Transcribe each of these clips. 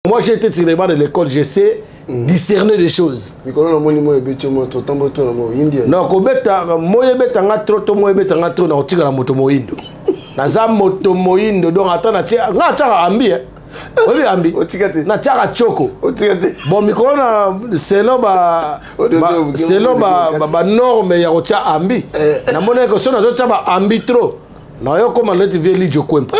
Moi, j'ai été sur les bancs de l'école, je sais discerner des choses. Mikolo namoni moi ebeti yo mwa trop tambo to na moi oyindi. Non, kobeta moi ebeta nga trop to moi ebeta nga trop na kotikala moto moyindo. Naza moto moyindo donc ata na tia nga atiaka ambi eh. Oyebi ambi? Otika te. Natiaka choko. Otika te. Bon mikolo na selon ba, ba selon ba, ba, ba norme ya kotia ambi. Eh. Namoni ko so nazotia ba ambi trop. Nayo koma neti vieux Lidjo Kwempa.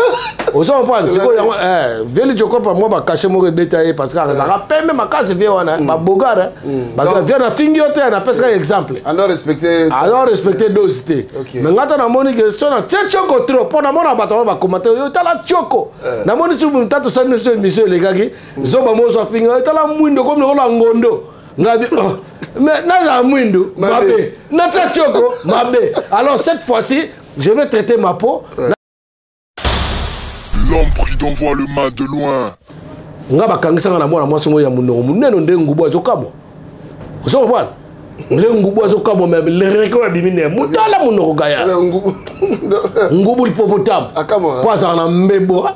Ozo comprendre sikoyo yango eh vieux Lidjo Kwempa mwa ba cachet moko ebeta ye parce que azalaka pembe makasi vieux wana ba bogar eh. Ba vieux na fingi yo te na pesa exemple. Alors respecter alors respecter dose te. Mais ngata na moni que so na tie choko trop po na mona bato ba commenter yo tala choko. Na moni su mtatu sani so émission elekaki zoba mozo afingi yo tala mwindo comme lokola ngondo. Ngabi oh. Mais naza mwindu mabe. Na tia choko mabe. Alors cette fois-ci je vais traiter ma peau. Ouais. L'homme prudent voit le mal de loin. Nga bakangisanga na mwana mwasi ngo ya monoko monene nde ngubu azokamwa. Ozo comprendre? Nde ngubu azokamwa mais lereke oyo abimi nde motala monoko gaya. Ngubu l'hippopotame. Po azala na mbebo.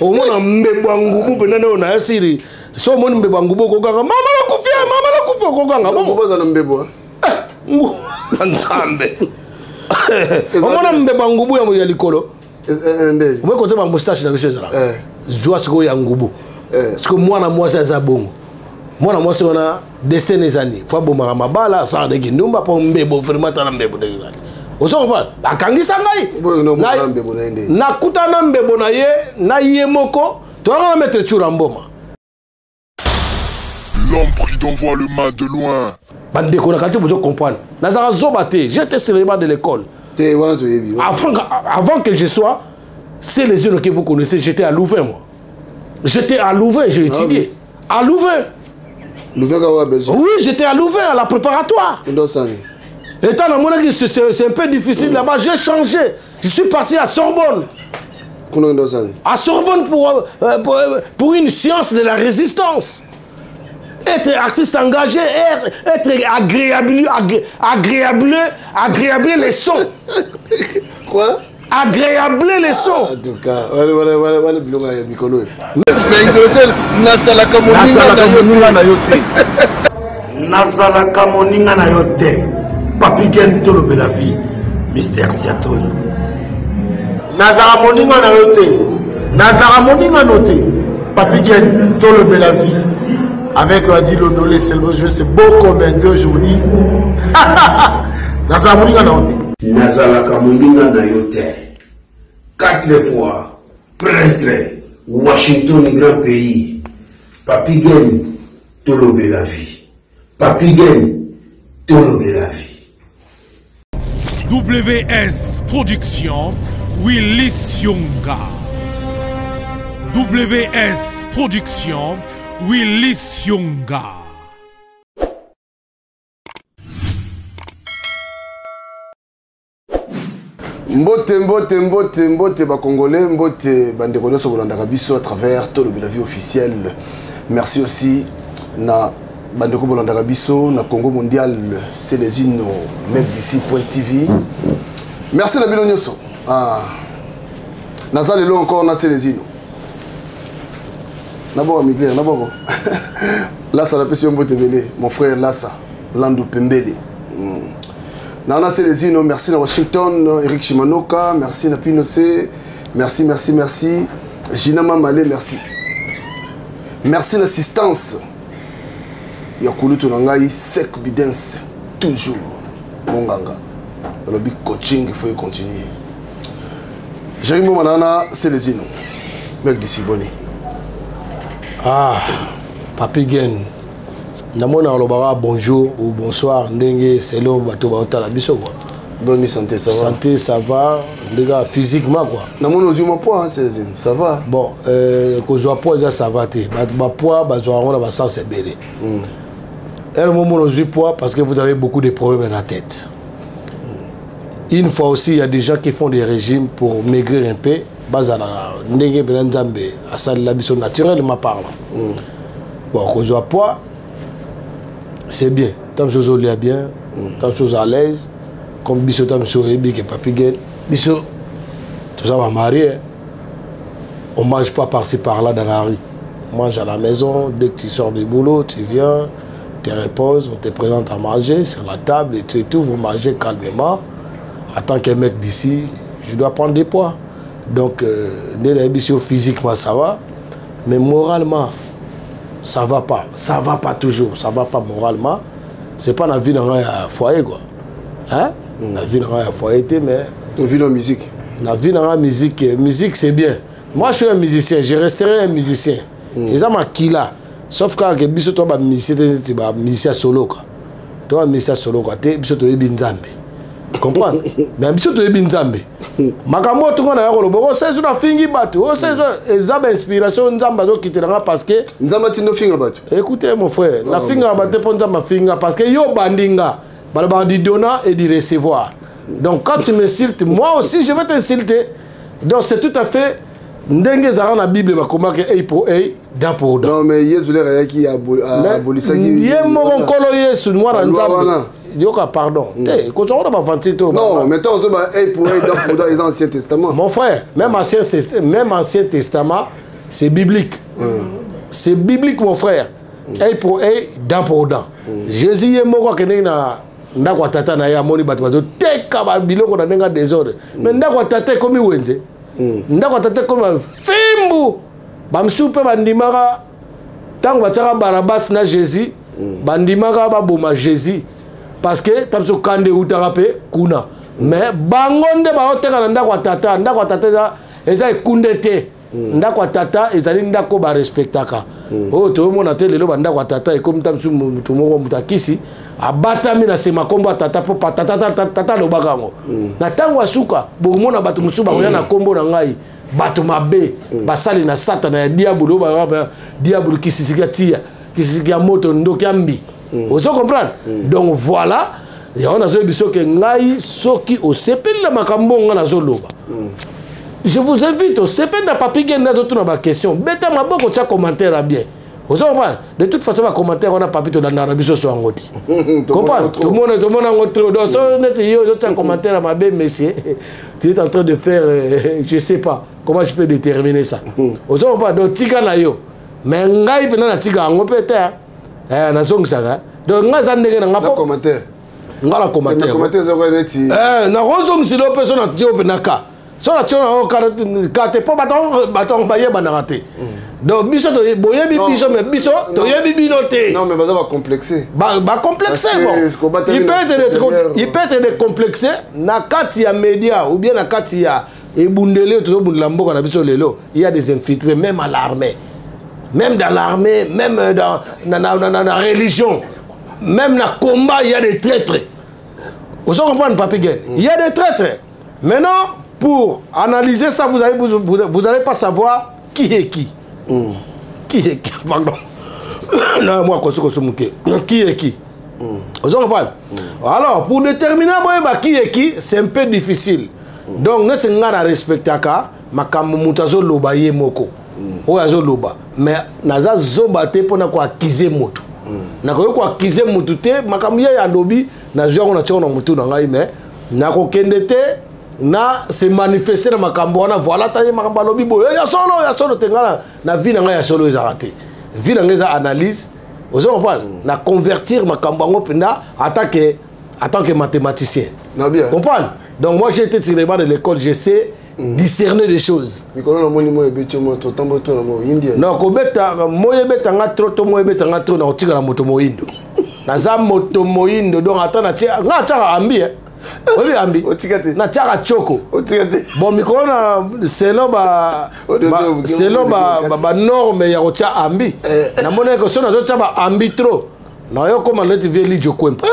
Omona mbebo ya ngubu mpenza nde oyo na siri. So omoni mbebo ya ngubu okoganga mama nakufi, mama nakufi okoganga. Ngubu azala na mbebo. Ngubu nzambe. Omona mbebo ya ngubu ya likolo. Omoni kote ba moustache na biso ezalaka. Zwa sikoyo ya ngubu. Sikoyo mwana mwasi aza bongo. Mwana mwasi wana destin ezani. Faut abomaka mabala, asala ndenge ndumba po mbebo vraiment tala mbebo ndenge ezali. Ozo comprendre? Akangisa ngai. Nakutana mbebo na ye, na ye moko, tolaka na maître Tshoura Mboma. L'homme prudent voit le mal de loin. Bandeko na kati bozo comprendre. Nazaka zoba te, j'étais sur les bancs de l'école. Te wana toyebi. Avant que je sois, c'est les jeunes que vous connaissez, j'étais à Louvain moi. J'étais à Louvain, j'ai étudié. Ah, oui. À Louvain. Louvain à Belgique. Oui, j'étais à Louvain, à la préparatoire. Étant dans mon c'est un peu difficile là-bas, j'ai changé. Je suis parti à Sorbonne. À Sorbonne pour une science de la résistance. Être artiste engagé, être agréable, agréable, agréable les sons. Quoi? Agréable les sons. Ah, en tout cas, voilà, voilà, voilà, voilà, biloko ya mikolo. Nazalaka moninga na yo te. Nazalaka moninga na yo te. Papi Gen tolobela vie, Mister Siatoli. Nazalaka moninga na yo te. Nazalaka moninga no te. Papi Gen tolobela vie. Avec Adi Londolé, c'est le jeu, c'est beau comme un deux journées. Nazalaka moninga na yo te. Nazalaka moninga na yo te. 4 fois prêtre Washington grand pays. Papi Gen tolobela vie. Papi Gen tolobela vie. WS Production, Willy Sionga. WS Production, Willy Sionga. Mbote, mbote, mbote, mbote ba Congolais, mbote bandeko nyonso bolandaka biso à travers Tolobela vie officielle. Merci aussi na bandeko bolandaka biso na Congo mondial, c'est les Ino, même d'ici point TV. Merci na bino nyonso. Ah. Naza lelo encore na Celezino. Naboko Migler, naboko. Lassa la pesi mbote belé, mon frère Lassa, Landu Pembele. Nana Celezino, merci na Washington, Eric Shimanoka, merci na Pinochet, merci, merci, merci. Gina Mamale, merci. Merci l'assistance. Ya kulutu na ngai Sek Bidens toujours monganga. Balobi coaching, il faut y continuer. Jérémy Manana Celezino. Mec d'ici Boni. Ah, Papi Gen. Namona alobaka bonjour ou bonsoir ndenge selon bato baotala biso quoi. Bonne santé, ça va? Santé, ça va. Ndenge physiquement quoi. Namona ozwi mwa poids, hein, Celezino, ça va? Bon, kozwa poids eza ça va te. Ba poids bazwa yango na ba sens ebele. Elle moment ozwi poids parce que vous avez beaucoup de problèmes dans la tête. Une fois aussi, il y a des gens qui font des régimes pour maigrir un peu. Bazala ndenge pena Nzambe asalela biso naturellement parlant. Bon, kozwa poids, c'est bien. Tant que vous êtes bien, tant que vous êtes à l'aise, comme biso tant que vous êtes bien, Papi Gen, biso, tout ça va marier. On mange pas par-ci par-là dans la rue. Mange à la maison, dès que tu sors du boulot, tu viens, te reposes, on te présente à manger sur la table et tout, vous mangez calmement. En tant qu'un mec d'ici, je dois prendre des poids. Donc, dès la physiquement, ça va, mais moralement, ça va pas. Ça va pas toujours, ça va pas moralement. C'est pas la vie dans un foyer, quoi. Hein? La vie dans un foyer, mais... La vie dans la musique. La vie dans la musique, musique, c'est bien. Moi, je suis un musicien, je resterai un musicien. Et ça m'a kila. Sauf que biso toi ba musicien tu ba musicien solo quoi. Toi musicien solo quoi, te biso to yebi Nzambe. Comprendre? Mais biso to yebi Nzambe. Makambo to ngona yako lobo, c'est na fingi bato. O c'est eza ba inspiration Nzambe azo kitelanga parce que Nzambe tindo finga bato. Écoutez mon frère, la finga bato po Nzambe finga parce que yo bandinga, ba du donner et du recevoir. Donc quand tu m'insultes, moi aussi je vais t'insulter. Donc c'est tout à fait ndenge ezalaka na Bible bakomaki œil pour œil, dent pour dent. Non mais Yesu le ayaki abolisa ki ye moko nkolo Yesu mwana Nzambe. Yoka pardon. Te kozonga ba ventile to. Non, mais tant ba œil pour œil, dent pour dent, ils ont Ancien Testament. Mon frère, même Ancien Testament, c'est biblique. C'est biblique mon frère. Œil pour œil, dent pour dent. Jésus ye moko akendeki na ndako tata na ye amoni bato bazo teka ba biloko na ndenge désordre. Mais ndako tata ekomi wenze. Ndako tata comme fimbu bamsu pe bandimaka tango batiaka Barabbas na Jésus bandimaka baboma Jésus parce que tamso kande utaka pe kuna mais bango nde baoteka na ndako tata ndako tata eza ekunde te ndako tata ezali ndako ba respectaka oyo toyomona te lelo ba ndako tata ekomi tamso mutu moko mutakisi abatami na sema kombo tata po tata tata lobaka yango na tango asuka bomona bato musu bakoya na kombo na ngai bato mabe basali na satana ya diabolo ba diabolo kisisika tia kisisika moto ndoki ambi ozo comprendre. Donc voilà ya on azo biso ke ngai soki osepeli na makambo nga nazo loba. Je vous invite au sepeli na papi genda to na ba question beta maboko tia commentaire à bien. Vous comprenez? De toute façon, les commentaires, on a pas pu te donner la biso sur un côté. Comprends? Tout le monde a un autre. Donc, si un commentaire à ma belle monsieur, tu es en train de faire, je sais pas comment je peux déterminer ça. Vous comprenez? Donc, tika na yo. Mais ngai pena na tika ngo peut-être. Eh, na zong ça. Donc, ngai za ndenge na ngapo. Commentaire. Nga la commentaire. Commentaire za neti. Eh, na rozong si lo personne na tio pena ka. So na tio na ka te po baton baton ba yeba na raté. Donc biso to boyebi biso mais biso to yebi bino te. Non mais baza ba complexé. Ba complexé bon. Il peut être décomplexé na kati ya média ou bien na kati ya ebundele to bundela mboka na biso lelo, il y a des infiltrés même à l'armée. Même dans l'armée, même dans la religion, même dans le combat, il y a des traîtres. Vous comprenez Papi Gen? Il y a des traîtres. Maintenant, pour analyser ça, vous allez pas savoir qui est qui. Qui est qui? Pardon. Non, moi, qui est qui? Vous comprenez? Alors, pour déterminer qui est qui, c'est un peu difficile. Donc, nous avons respecté makambo mutazo loba ye moko. Oyo loba. Mais naza zoba te pona ko accuser moto. Nakoki ko accuser moto te makambo ya lobi na zwa na tshona moto na ngai mais nakokende te na se manifester na makambo wana voilà taye makambo lobi boye ya solo te ngala na vie na ngai ya solo ezaka te. Vie na ngai za analyse. Vous comprenez? Na convertir makambo ngo penda en tant que mathématicien. Non bien. Comprendre? Donc moi j'ai été sur les bancs de l'école, je sais discerner des choses. Non, kobeta moye betanga trop to moye betanga trop na otika na moto moyindo. Naza moto moyindo donc ata na tia nga tia ambi eh. Obi ambi. Otika te. Na tia choko. Otika te. Bon mikro na selon ba selon ba norme ya otia ambi. Na mona ko sona zo tia ba ambi trop. Na yo koma neti vieli jokwempa.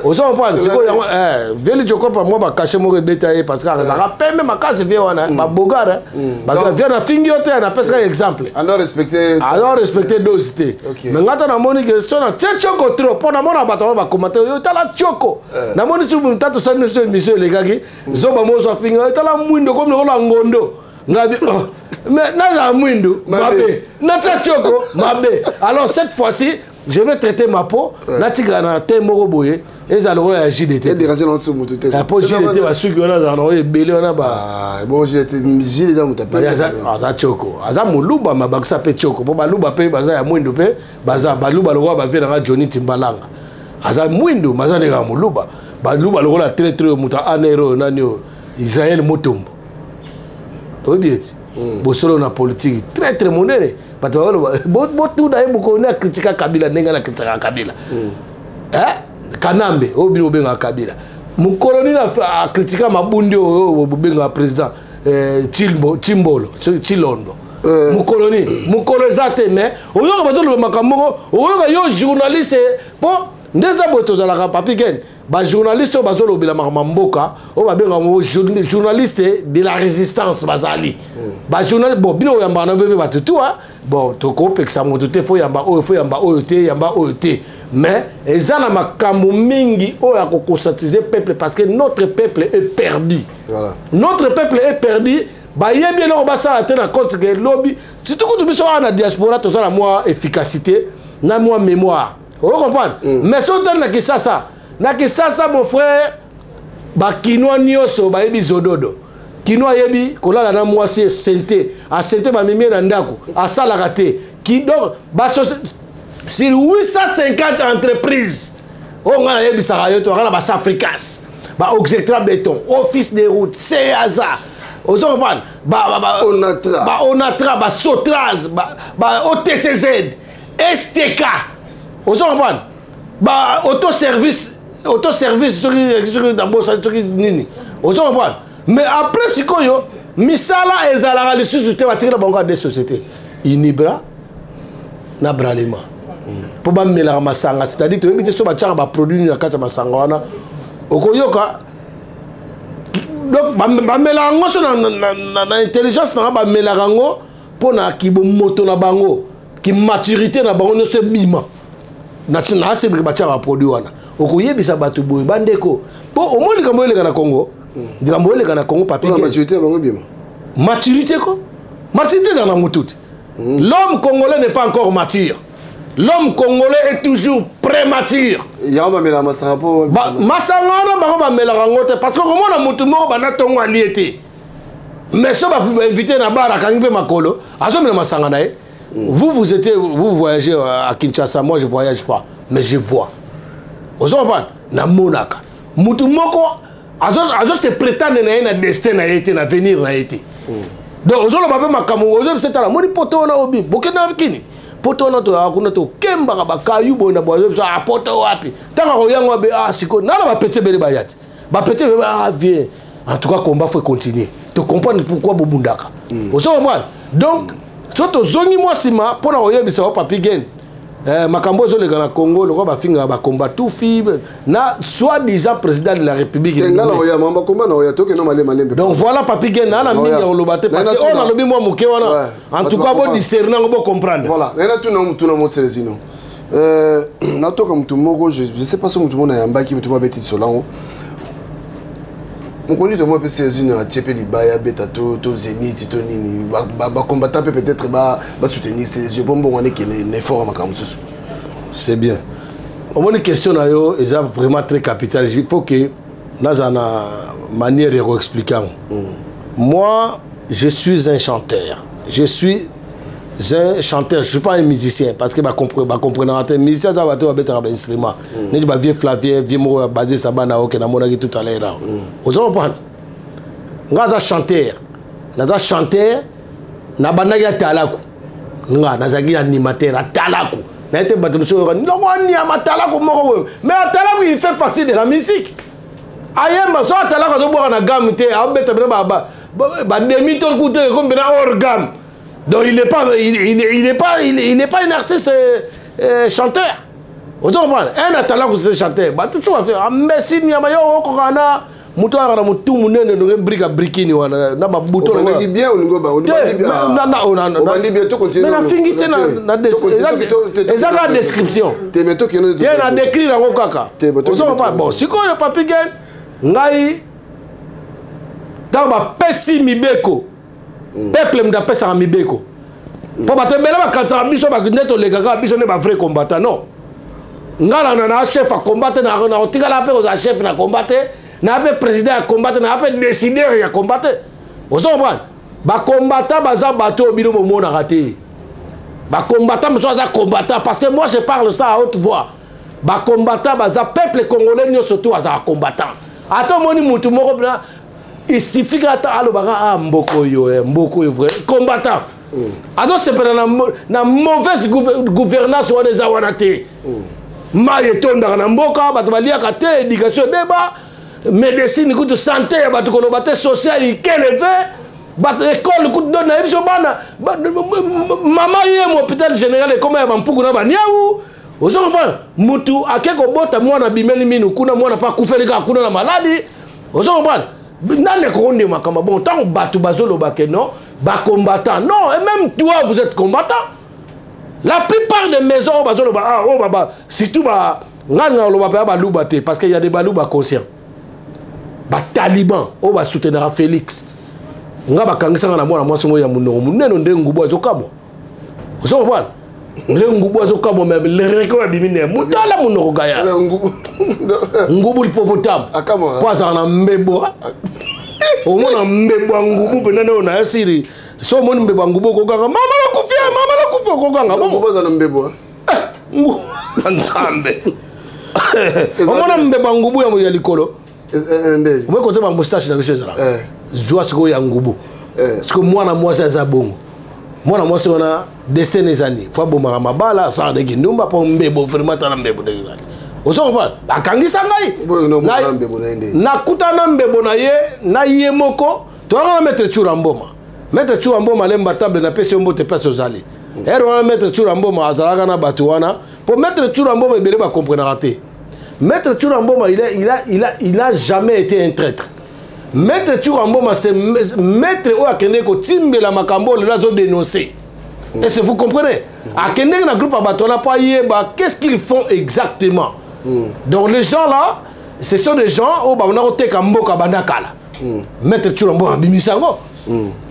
Ozo comprendre siko yango eh vieli jokwempa moi ba cacher mo rebeta ye parce que azaka pembe makasi vie wana ba bogara ba vie na fingi yote na pesa exemple. Alors respecter alors respecter dose te. Mais ngata na moni que sona tche choko trop pona mona bato ba commenter yo tala choko. Na moni tu mtatu sa monsieur monsieur les gars qui zoba mo zo fingi tala mwindo comme lokola ngondo. Ngabi mais na mwindo mabe. Na tche choko mabe. Alors cette fois-ci je vais traiter ma peau. Natiga na te moko boye. Ezala lokola ya JDT. E déranger na so moto te. Po JDT basuki wana azala nango ebele wana ba. Ah, bon JDT JDT moto ape. Aza tchoko. Aza moluba ma bakisa pe tchoko. Po baluba pe baza ya mwindo pe baza baluba lokola ba vie nanga Johnny Timbalanga. Aza mwindo maza ndeka moluba. Baluba lokola très très moto anero nani oyo Israël Mutombo. Oyebi eti bosolo na politique très très monene bato bakoloba botuna ye mokolo nde akritika Kabila ndenge na kritikaka Kabila. Eh? Kanambe oyo bino bobengaka Kabila mokolo nini akritika Mabundi oyo bobengaka président eh, Chimbolo Chilondo mokolo nini mokolo eza te mais oyoka bazoloba makambo moko oyoka yo journaliste mpo nde eza boye tozalaka papi ken bajournaliste oyo bazolobela makambo ya mboka oyo babengaka ngo journaliste de la résistance bazali bajournaliste bon bino oyambaka na mpe bato tu bon tokopekisa moto te fo yamba oyo fo yamba oyo te yamba oyo te mais eza na makambo mingi oyo ya kokonscientiser peuple parce que notre peuple est perdu. Voilà. Notre peuple est perdu bayebi eloko basala te na compte ke lobi surtout kutu biso awa na diaspora toza na mwa efficacité na mwa mémoire ozo comprendre mais soki otali na Kisasa na Kisasa mon frère bakinois nyonso bayebi zododo kino ayebi kolala na mwasi esente asente bamemi ye na ndako asalaka te donc sur 850 entreprises oyo ngai nayebisaka yo toyaka na basafricas baoxectra béton office des routes caza ozo comprendre baonatra basotras baotcz stk ozo comprendre ba autoservice autoservice soki soki nabosa soki nini ozo comprendre mais après sikoyo misala ezalaka lisusu te batikela bango ya deux sociétés unibra na bralema mpo bamelaka masanga c'est-à-dire toyebi te so batiaka baproduit nini na kati ya masanga wana okoyoka donc bamelaka yango so na intelligence nanga bamelaka yango mpo na kibomoto na bango kimaturité na bango nyonso ebima na asebiki batiaka baproduit wana okoyebisa bato boye bandeko mpo omoni likambo eleka na Congo likambo eleka na Congo papi maturité bango ebima maturité ko maturité ezala na motu te. L'homme congolais n'est pas encore mature. L'homme congolais est toujours prémature. Yango bamelaka masanga mpo masanga wana bango bamelaka yango te parce que okomona motu moko banda ntongo alie te mais so bainvité na bar akangi mpe makolo azomela masanga na ye. Vous, vous étiez, vous voyagez à Kinshasa, moi je voyage pas, mais je vois. Ozo comprendre? Na monaka. Mutu moko azo azo se prétendre na ye na destin na ye te, na avenir na ye te. Donc ozoloba mpe makambo ozo tala moni poto wana obi bokenda kini poto wana toyaka kuna tokembaka bakayu boye na boye biso ah poto wapi ntango akoyango abe ah sikoyo nana bapeti ebele baya te bapeti ebele ah viens en tout cas combat faut continuer to comprendre pourquoi bobundaka ozo comprendre donc so tozongi mwa nsima mpona koyebisa o papi gen makambo ezoleka na Congo lokola bafingaka bakomba tufi na soi-disant président de la République. Donc voilà papi gen naa na mingi ya koloba te parce que oyo nalobi mwa moke wana en tout cas bodiscerne yango bocomprendre. Voilà ngai natuna motuna moselezino natoka motu moko je sais pas so motu moko nayambaki motu moko abeti lisolango mokondi to moko apesi ezino atie mpe libaya abeta to zénith to nini bacombattant mpe peut-être basoutenir Celesio mpo mbongo wana ekende na effort ya makambo mosusu. C'est bien omoni question na yo eza vraiment très capital. Il faut que naza na manière ya koexplike yango. Moi je suis un chanteur, je suis un chanteur, je suis pas un musicien parce que bacomprenaka te musicien aza bato babetaka bainstrument neti bavieux Flavien vieux moko ya basé sabana oke namonaki tout à l'heure awa oza comprendre nga aza chanteur naza chanteur nabandaki atalaku nga nazalaki animateur atalaku naye te bato mosusu oyoka ndongo aniama atalaku moko boye mais atalaku il fait partie de la musique ayemba so atalaku azobwaka na gamme te abeta bino bademi to kute ekomi mpena hors gamme. Donc il n'est pas il, il, il est pas il, il n'est pas un artiste chanteur. Ozo comprendre? Un atalaku c'est chanteur. Ba tout ça fait ambesi nyama yo okokana mutu akana mutu munene ndonge brika brikini wana na babuto obandaki bien olingo ba obandi bien na na na obandi bien to continuer mais na fingi te na na eza ka description te mais to keno te na décrire yango kaka. Ozo comprendre? Bon sikoyo papi gen ngai ntango bapesi mibeko peuple moto apesaka mibeko mpo bato ebele bakanisaka biso nde tolekaka biso nde bavrai combattant non. Nga na na chef ya combat te, nakotikala mpe kozala chef na combat te, na mpe président ya combat te, na mpe décideur ya combat te. Ozo comprendre? Bacombattant baza bato oyo bino bomonaka te. Bacombattant mosusu aza combattant, parce que moi je parle ça à haute voix. Bacombattant baza peuple congolais nyonso tu azala combattant. Ata omoni mutu moko mpena, il suffit kaka ata alobaka ah mboko oyo, eh, mboko oyo vrai combattant. Azosepela na mauvaise gouvernance wana eza wana te. Mai etondaka na mboka, bato baliaka te, éducation ebeba, médecine kutu santé ya bato koloba te, social ikeleve, bato école kutu do nayebi so bana mama ye mo hôpital général ekoma ya bampuku na baniawu. Ozo comprendre? Mutu ake kobota mwana abimeli minu kuna, mwana mpe akufeli kaka kuna na maladi. Ozo comprendre? Nani akokondima makambo bon ntango bato bazoloba ke non bacombattant? Non, et même toi, vous êtes combattant. La plupart des maisons oyo bazoloba, ah, oyo baba, surtout ba ngai na oloba mpe baluba te, parce que y a des baluba conscients, bataliban oyo basoutenaka Félix. Nga bakangisanga na mwana mwasi ngo ya monoko monene nde ngubu azokamwa. Ozo comprendre? Nde ngubu azokamwa, me lereke oyo abimi ne motala monoko gaya ngubu lipopotame mpo azalaka na mbebo. Omona mbebo ya ngubu mpenza nde oyo na yo siri. So omoni mbebo ya ngubu, okokanga mama nakufi, mama nakufi, okokanga bongo. Aza na mbebo. Ngubu nzambe, omona mbebo ya ngubu ya likolo omoi kote bamoustache na biso ezalaka zwa sikoyo ya ngubu. Sikoyo mwana mwasi aza bongo, mwana mwasi wana destin ezani fo abomaka mabala, asala ndenge ndumba mpo mbebo vraiment. Tala mbebo ndenge ezali, ozo comprendre? Akangisa ngai, nakutana mbebo na ye na ye moko. Toyaka na maître Tsura Mboma, maître Tsura Mboma lemba table, napesi yo mbote place ozali. Ere wana maître Tsura Mboma azalaka na bato wana, mpo maître Tsura Mboma ebele bakomprenaka te. Maître Tsura Mboma, il a jamais été un traître. Maître Tsura Mboma, c'est maître oyo akendeki kotimbela makambo oyo lelo azodénoncer. Est-ce que vous comprenez? Akendeki na groupe ya bato wana mpo ayeba qu'est-ce qu'ils font exactement. Donc les gens là, ce sont des gens oyo babanda koteka mboka banda kala. Maître Tsura Mboma abimisa yango.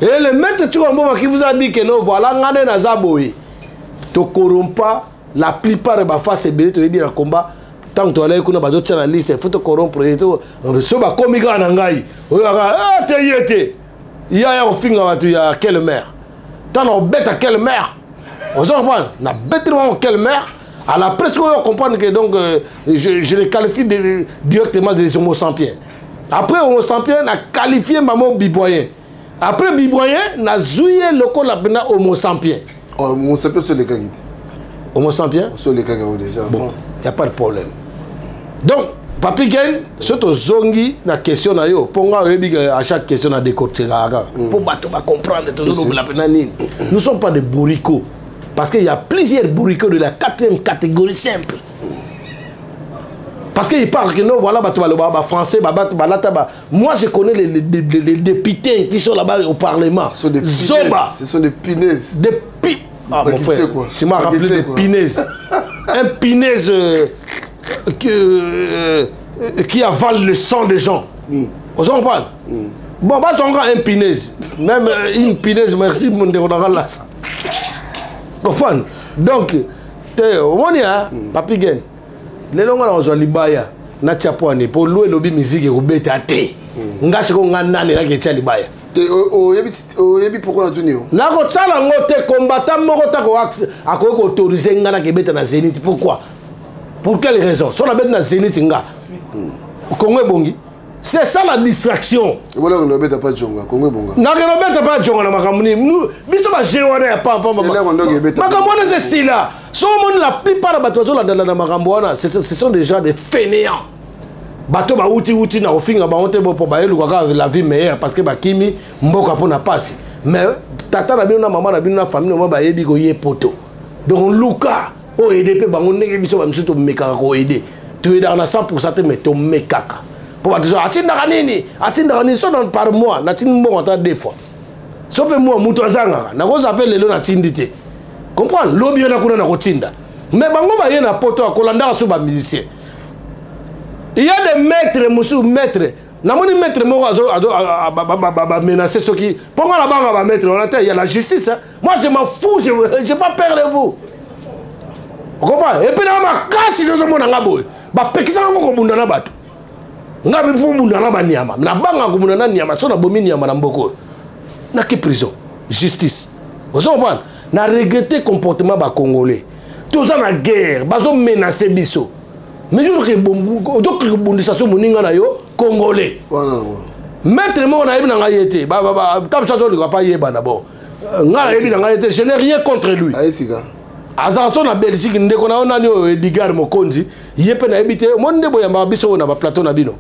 Et le maître Tsura Mboma qui vous a dit que non, voilà, nga nde naza boye, tokorompa la plupart ya baface ebele toyebi na combat. Ntango toalaki kuna, bazotia na liste, faut tocorrompre ye. So bakomi kaka na ngai oyo kaka te, ye te ya ya kofinga bato ya quelle mère. Ntango na kobeta quelle mère, ozo comprendre, na beteli bango quelle mère à la presse oyo comprendre que donc je les qualifie directement des homo sapiens. Après homo sapiens, na qualifié mamo biboyen. Après biboyen, nazwi ye lokola mpena homo sapiens. Oh, homo sapiens so elekaki te. Homo sapiens so elekaki yango déjà. Bon, y a pas de problème. Donc Papi Ken, so tozongi na question na yo, mpo nga oyebi ke à chaque question na décortiquaka kaka mpo bato bacomprendre tozolobela mpena nini. Nous sommes pas des bourricots, parce qu'il y a plusieurs bourricots de la quatrième catégorie simple, parce qu'il parle que non, voilà, bato baloba ba français, bato balata ba. Moi je connais les députés qui sont là-bas au parlement. Ce sont des Zoba. Ce sont des punaises. Des pi ah mon frère, tu m'as rappelé des punaises, un punaise qui avale le sang des gens. Vous comprenez? Bon, bah, encore un punaise. Même une punaise, merci, mon là, ça. Comprendre? Donc, te, omoni, hein, Papi Gen. Lelo nga nakozwa libaya natia pwani mpo lo elobi miziki ekobeta te. Nga sikoyo nga nani naki etia libaya? Oyebi pourquoi natuni yo? Nakosala yango te. Combattant moko tako akoki koautoriser nga nakebeta na Zénith. Pourquoi? Pour quelle raison? So nabeti na Zénith, nga Kongo ebongi. C'est ça la distraction. Obeta pa jonga, Kongo ebonga. Nakende obeta pa jonga na makambo nini? Biso baje wana ya pampa, makambo wana eza esila. So omoni la plupart ya bato bazolandala na makambo wana, ce sont des gens des fainéants. Bato bauti uti na kofinga bango te mpo bayeluka kaka la vie meilleure, parce que bakimi mboka mpo na pasi. Mais tata na bino na mama na bino na famille na bayebi koye poto. Donc luka oaider mpe bango ndenge biso bamisusu tomekaka koaider. Toyedaka na 100 te, mais tomekaka mpo bato so atindaka nini, atindaka nini. So par mois natindi mbongo ata deux fois. So mpe mwa moto azangaka, nakozala mpe lelo natindi te, comprendre, lobi yo na kuna nakotinda. Mais bango baye na poto akolandaka so bamusicien. Il y a des maîtres mosusu, maître namoni maître moko bamenace soki mpo nga na banga bamaître wana te. Il y a la justice, hein. Moi je m'en fous, je j'ai pas peur de vous. Okompa et puis na makasi tozomona nga boye. Bapekisaka ngo kobunda na bato. Nga mpe fo bunda na banyama. Nabanga kobunda na nyama so nabomi nyama na mboka oyo. Naki prison. Justice. Ozo comprendre? Na regretter comportement ba congolais. Toza na guerre, bazo menacer biso. Mais yo ozokoki kobundisa so moninga na yo congolais. Maître moko nayebi na ngai ye te. Ta biso azolinga pa yebana bon. Euh, ngai nayebi na ngai ye te, je n'ai rien contre lui. Azala so na Belgique ndeko na yo nani oyo Edgar Mokonzi, ye mpe nayebi te. Omoni nde boyambaka biso oyo na ba plateau na bino.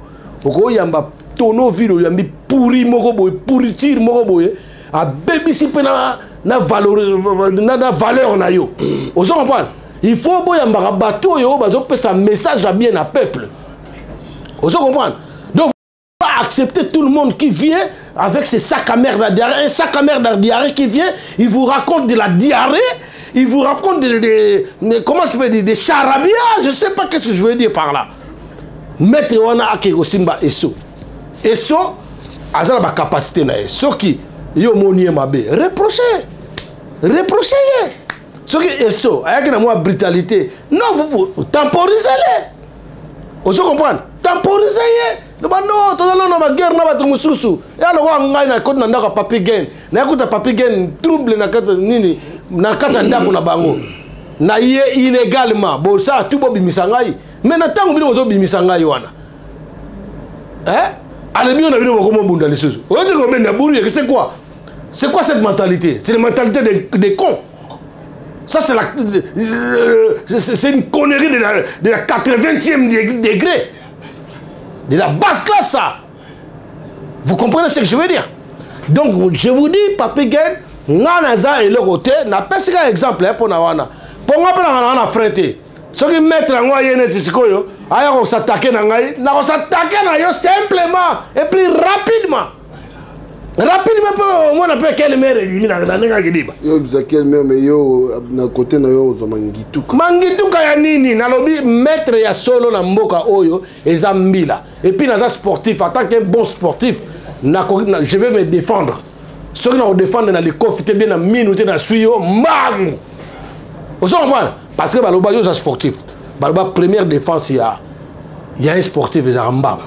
Okoyamba tonneau vide oyambi pourri moko boye, pourriture moko boye, abebisi mpe na, na, valeur, na, na valeur na yo. Ozo comprendre? Il faut boyambaka bato oyo bazopesa message ya bien na peuple. Ozo comprendre? Donc pas accepter tout le monde qui vient avec ses sacs à merde à diarrhée, un sac à merde à diarrhée qui vient, il vous raconte de la diarrhée, il vous raconte de, comment tu peux dire, des charabia, je sais pas qu'est-ce que je veux dire par là. Maître wana ake kosimba eso. Eso aza na ba capacité na ye. Soki yo omoni ye mabe, reprocher. Reprocher ye. Soki eso ayaki na mwa brutalité, non, vous, vous temporisez-le. Ozo comprendre? Temporiser ye. Loba non, toza na ba guerre na bato mosusu. Ya lokola ngai na koti na ndako ya Papi Gen. Na kuta Papi Gen trouble na kati nini na kati ya ndako na bango. Na ye illégalement. Bon ça tout bobimisa ngai. Mais na tango bino bozobimisa ngai wana. Hein? Allez bino na bino bokomo bunda lisusu. Oyo te kobenda buru, c'est quoi? C'est quoi cette mentalité? C'est la mentalité des cons. Ça, c'est la, c'est une connerie de la 80e degré. De la basse classe, ça. Vous comprenez ce que je veux dire? Donc, je vous dis, Papi Gen, nga naza eloko te, napesi ka exemple mpo na wana. Mpo nga mpe na na frein te. Soki maître yango aye neti sikoyo, aya kosatake na ngai, nakosatake na yo simplement et puis rapidement. Rapidement mpe omona mpe quelle mère elingi na ndenge akiliba. Yo bisa quelle mère, mais yo na côté na yo ozwa mangituka. Mangituka ya nini? Nalobi maître ya solo na mboka oyo eza mbila. Et puis naza sportif, en tant qu'un bon sportif, je vais me défendre. Soki na kodefendre na likofi te bien na minu te na sui yo mbangu. Ozo comprendre? Parce que baloba yo oza sportif. Baloba première défense ya un sportif ezaka mbangu.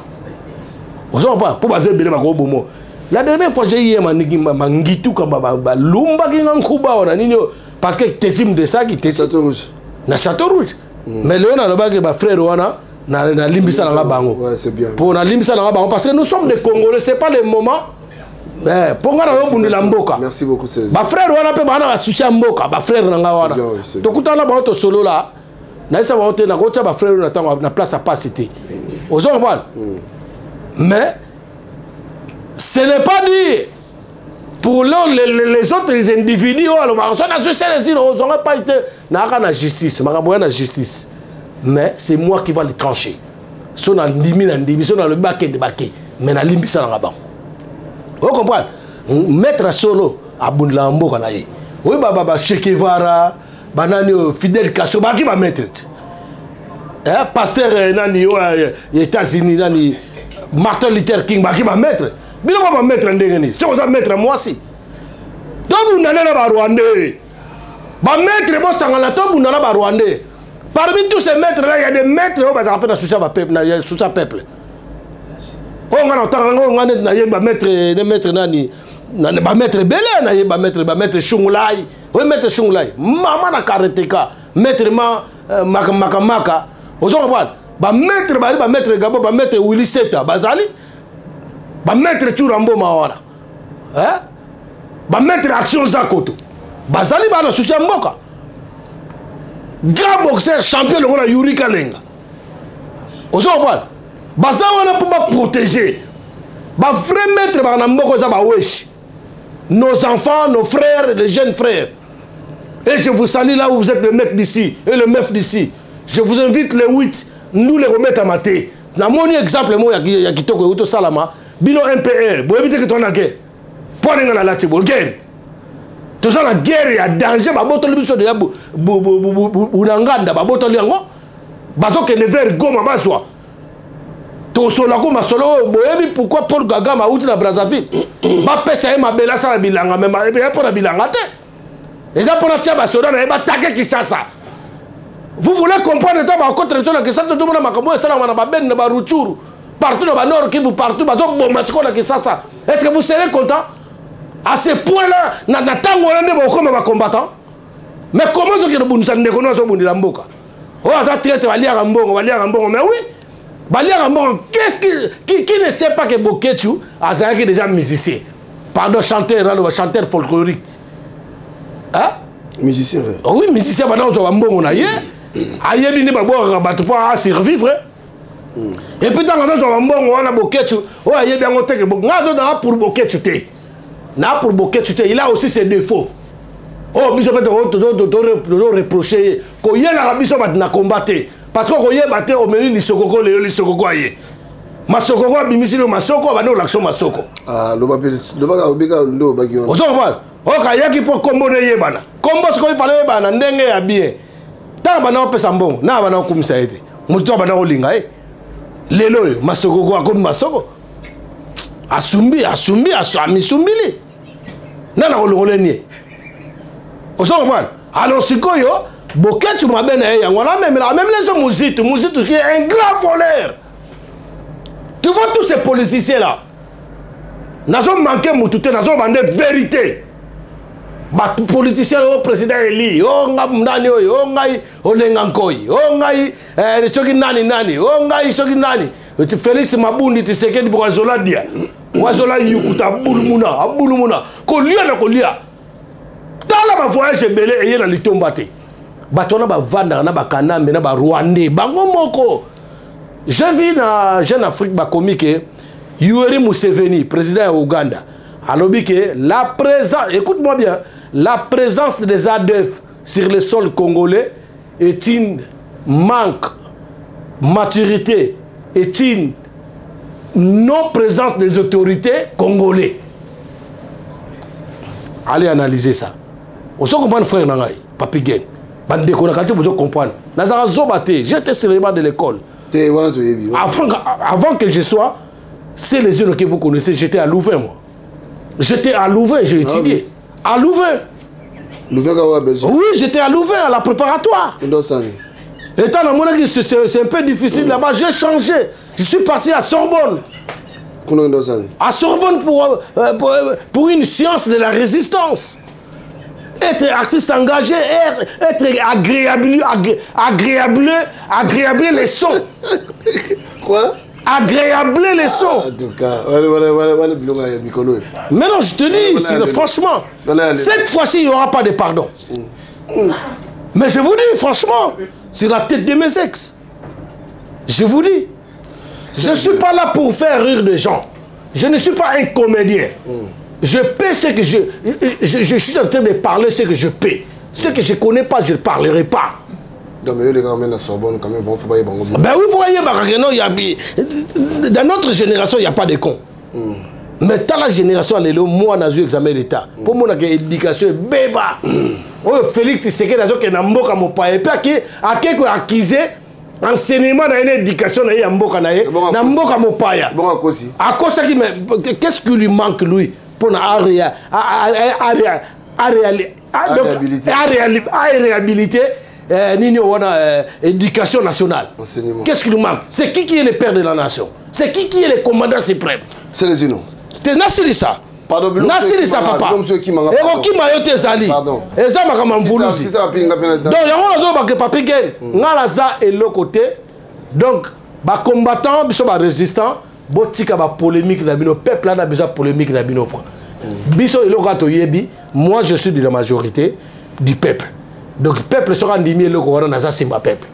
Ozo comprendre? Po baza ebele bakobomo. La dernière fois j'ai eu manigi mangituka ba lumba ki nkuba wana nini parce que tetim de ça qui teti. Château Rouge. Na Château Rouge. Mais Léon alobaki ba frère wana na na limbisa na bango. Ouais, c'est bien. Pour na limbisa na bango parce que nous sommes des Congolais, c'est pas le moment. Mais pour nga na bundela mboka. Merci beaucoup César. Ba frère wana pe bana ba souci mboka, ba frère na nga wana. Tokutana bango to solo là. Na isa bango te na kotia ba frère na tango na place à pas cité. Ozo comprendre? Mais ce n'est pas dit pour les autres les individus oyo alobaka so nazwi selesi ozonga epai te nayaka na justice makambo ya na justice, mais c'est moi qui va le trancher. So nandimi nandimi, so nalobi bakende bake, mais nalimbisa nanga bango. O comprendre? Maître solo abundela mboka na ye. Oyo ba ba Che Guevara, banani oyo Fidel Castro baki ba maître te. Eh, pasteur nani oyo ya États-Unis nani Martin Luther King baki ba maître. Bino ba maître ndenge nini? Soki oza maître mwasi. Tobunda na ba Rwandais. Ba maître bosangana tobunda na ba Rwandais. Parmi tous ces maîtres là, il y a des maîtres oyo bazalaka mpe na souci ya ba peuple, na souci ya peuple. Oyo nga na otanga ngo nga neti naye ba maître, ne maître nani, na, ba maître ebele, naye ba maître, ba maître Shungulai. Oyo maître Shungulai, mama na karateka, maître ma maka, maka, maka. Ozo comprendre? Ba maître bali, ba maître Gabo, ba maître Willy Seta, bazali. Ba maître Tshoura Mboma wana. Hein? Ba maître Action Zakoto. Bazali ba na souci ya mboka. Grand boxeur champion lokola Yuri Kalenga. Ozo comprendre? Baza wana pour ba protéger. Ba vrai maître ba na mboka za ba wesh. Nos enfants, nos frères, les jeunes frères. Et je vous salue là où vous êtes le mec d'ici et le meuf d'ici. Je vous invite les 8, nous les remettre à mater. Na moni exemple mo ya kitoko euto salama, bino MPR, boyebi te ke toza na guerre. Po ndenge na lati bo guerre. Toza na guerre ya danger, ba botoli biso deja bunanganda, ba botoli yango. Bazokende vers Goma bazwa. Tosola ko masolo oyo, boyebi pourquoi Paul Kagame auti na Brazzaville. Bapesa ye mabele asala bilanga, mais eza mpo na bilanga te. Eza mpo na tia basoda na ye batake Kinshasa. Vous voulez comprendre ntango bakotela biso na Kinshasa, tozomona makambo oyo esalama na babeni, na baruchuru, partout na banord Kivu, partout bazoboma sikoyo na Kinshasa. Est ce que vous serez content à ce point là na ntango wana nde bokoma bacombattant? Mais comment ozokende bundisa ndeko no azobundela mboka oyo aza traite? Baliaka mbongo, baliaka mbongo. Mais oui, baliaka mbongo. Qu'est-ce qui ne sait pas que Boketshu azalaki déjà musicien, pardon, chanteur, aloba chanteur folklorique, hein? Musicien. Oh oui, musicien. Banda kozwa bambongo na ye, ayebi nde babwakaka bato mpo asurvivre. Et puis ntango azozwa bambongo wana, Boketshu oyo ayebi yango te ke ngai azozala pour Boketshu te, na pour Boketshu te. Il a aussi ses défauts oyo biso mpe tozoreproche ye, koyelaka biso bato na komba te, parce que koyeba te, omeli lisokoko lelo, lisokoko aye masokoko, abimisi lo masoko, abandi kolakisa masoko. Ozo comprendre? Oyo kayaki mpo kombo no eyebana, kombo sikoyo ifale oyebana na ndenge ya bien. Ntango banda kopesa mbongo na banda kokumisa ye te, moto to abanda kolinga ye. Lelo oyo masokoko akomi masoko, asumbi, asumbi, amisumbili nana kolongoleni ye. Ozo comprendre? Alors sikoyo Boketshu, mabe na ye yango wana, amemela, amemela so Muzitu. Muzitu qui est un grand voleur. Tu vois tous ces politiciens là, nazo manquer mutu te, nazo bande vérité. Bapoliticien oyo, président eli o nga nani oyo, o ngai Olenga Nkoi, o ngai soki nani nani, o ngai soki nani, Félix Mabundi Tisekedi, wazola dia, wazola yukuta, abulumuna, abulumuna, kolia na kolia. Tala bavoyage ebele eye na litomba te. Bato wana bavandaka na bakanambe na barwandais bango moko. Je vis na Jeune Afrique, bakomi ke Yoweri Museveni, président ya Uganda, alobi ke la présence, écoute-moi bien, la présence des ADF sur le sol congolais est une manque maturité, est une non présence des autorités congolais. Allez analyser ça. Ozo comprendre, frère na ngai Papi Gen, bandeko na kati, bozo comprendre. Nazalaka zoba te, j'étais sur les bancs de l'école. Te wana toyebi. Avant que je sois, c'est les jeunes que vous connaissez, j'étais à Louvain, moi. J'étais à Louvain, j'ai étudié. Ah, oui. À Louvain. Louvain kaka Belgique? Oui, j'étais à Louvain, à la préparatoire. Ndosani. Étant dans mon c'est un peu difficile là-bas, j'ai changé. Je suis parti à Sorbonne. Kuna ndosani? À Sorbonne pour une science de la résistance. Être artiste engagé, être agréable, agréable, agréable les sons. Quoi? Agréable les sons. Ah, en tout cas, voilà, voilà, voilà, voilà, biloko ya mikolo. Mais non, je te dis, franchement, cette fois-ci, il n'y aura pas de pardon. Mais je vous dis, franchement, c'est la tête de mes ex. Je vous dis, je ne suis pas là pour faire rire des gens. Je ne suis pas un comédien. Je paie ce que je suis en train de parler, ce que je paie. Ce que je ne connais pas, je ne parlerai pas. Non, mais eux, les gars, la Sorbonne, quand même, bon, faut pas y aller. Ben oui, faut y aller, non, y a, dans notre génération, il n'y a pas de cons. Mais dans la génération, moi, j'ai eu examen d'État. Pour moi, l'éducation est béba. Oh, Félix Tshisekedi, il a mboka mopaya. Et puis, à qui accusé enseignement na une éducation na ye mboka na ye, na mboka mopaya. Bon, akosi. Akosi, mais qu'est-ce qui lui manque, lui, pour na réhabiliter nini wana, éducation nationale? Enseignement. Qu'est-ce qui lui manque? C'est qui est le père de la nation? C'est qui est le commandant suprême? C'est les Inos. Te nasilisa. Pardon, nasilisa, papa. Ekokima yo te, ezali eza makambo ya mvuluzi. Donc yango nazobake Papi Gen, nga naza eloko te. Donc bacombattant, biso barésistant, botika bapolémique na bino. Peuple ana besoin polémique na bino po biso eloko kaka toyebi. Moi, je suis de la majorité du peuple. Donc peuple soki andimi eloko wana, naza nsima peuple.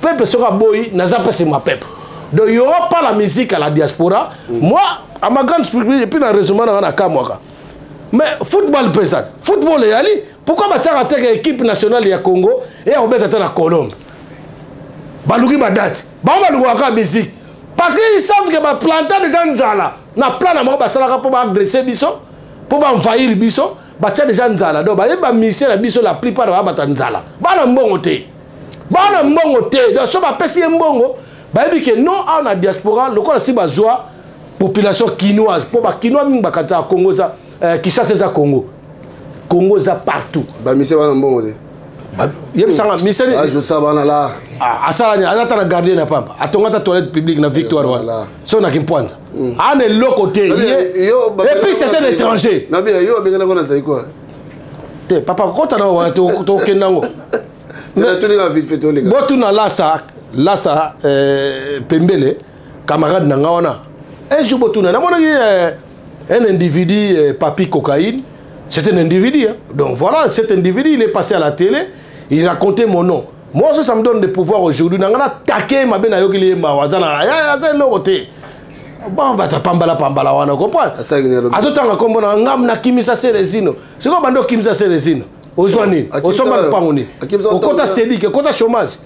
Peuple soki aboyi, naza mpe nsima peuple. Donc il y aura pas la musique à la diaspora. Moi, à ma grande surprise, et puis na raisonnement na nga na kamwaka, mais football mpenza, football eyali, pourquoi batiaka teke équipe nationale ya Congo eya kobeta te na Colombe? Baluki badate bango, balukaka musique parce que ils savent que baplanta déjà nzala na plan na bango. Basalaka mpo baagresse biso, mpo baenvahir biso, batia déjà nzala. Donc bayebi bamusicien na biso, la plupart baya bato ya nzala, bana mbongo te, bana mbongo te. Donc so bapesi ye mbongo, bayebi ke non, awa na diaspora lokola si bazwa population kinoise, mpo bakinois mingi bakanisaka Congo eza Kinshasa, eza Congo. Congo eza partout. Bamusicien bana mbongo te. Yebisanga misali bana. Asala nini? Aza ata na gardien na pamba, atonga ata toilette publique na Victoire wana, so na Kimpwanza ana eloko te. Et puis c'est un étranger. Yo abenganako na Zaiko? Te papa, kota na wana, tokenda yango. Botuna Lasa, Lasa Pembele, camarade na nga wana. Un jour botuna, namonaki un individu, Papi Cocaïne. C'est un individu, hein. Donc voilà, cet individu, il est passé à la télé, il racontait mon nom. Moi, ça me donne des pouvoirs aujourd'hui. Nanga attaqué ma bena yokili ma wazana ya ya eloko te. Bon, bata pambala pambala wana, comprendre. Azotanga kombo na ngam na kimisa Selezino. Siko bando kimisa Selezino. Ozwa nini? Osomba lupango nini? Okota sedike, okota chômage.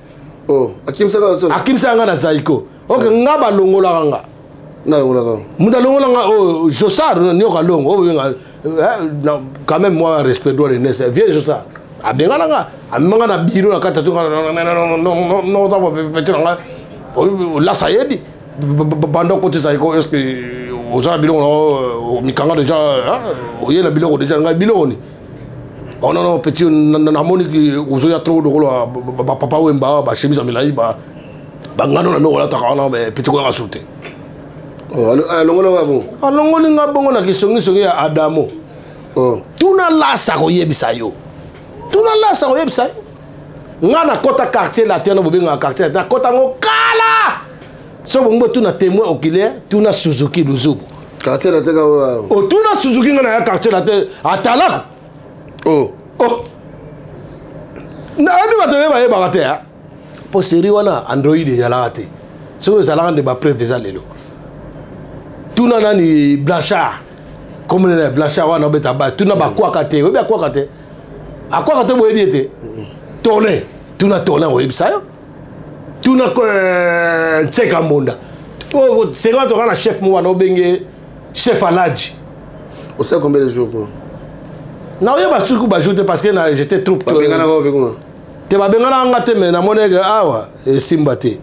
Oh, akimisaka so. Akimisaka nga na Zaiko. Ok, nga balongolaka nga. Nalongolaka. Mutu alongola nga oyo Josar nioka longo oyo benga quand même, moi, respect droit de naissance. Vieux Josar abengana nga, amemanga na biro na kati petit na nga lasa yebi banda okoti Zaiko. Est ce que oza na biloko na mikanga déjà? Oye na biloko déjà? Ngai biloko ni? Oh non non, petit, namoni ozoya trop lokola bapapa Wemba, bachemise ya milai, bangano na ndoko olataka wana. Mais petit, koyaka su te. Alongola wa bon. Alongoli nga bongo na kisongisongi ya Adamo. Tuna Lasa koyebisa yo, tuna Lasa koyebisa yo. Nga nakɔta Quartier Latin wana, bobengaka Quartier Latin, nakɔta ngo kala. So bongo tuna témoin oculaire, tuna Suzuki Luzubu. Quartier Latin ka? Otuna Suzuki, nga na ya Quartier Latin atalaka. Oh, nayebi bato oye bayebaka te mpo série wana Android ezalaka te. Soki ezalaka nde bapreuve eza lelo. Tuna nani, Blanchard, komona na Blanchard wana obeta ba, tuna bakwaka te, oyebi akwaka te, akwaka te, boyebi ete Tolin. Tuna Tolin, oyebisa yo. Tuna Ntseka Mbonda, seri wana toka na chef mo wana obenge chef Alaji. Osala combien de jours quoi? Naoyeba suki bajour te parce que j'étais trop. Babengana bao kuna? Te, babengana nga te, mais namoneke awa esimba te.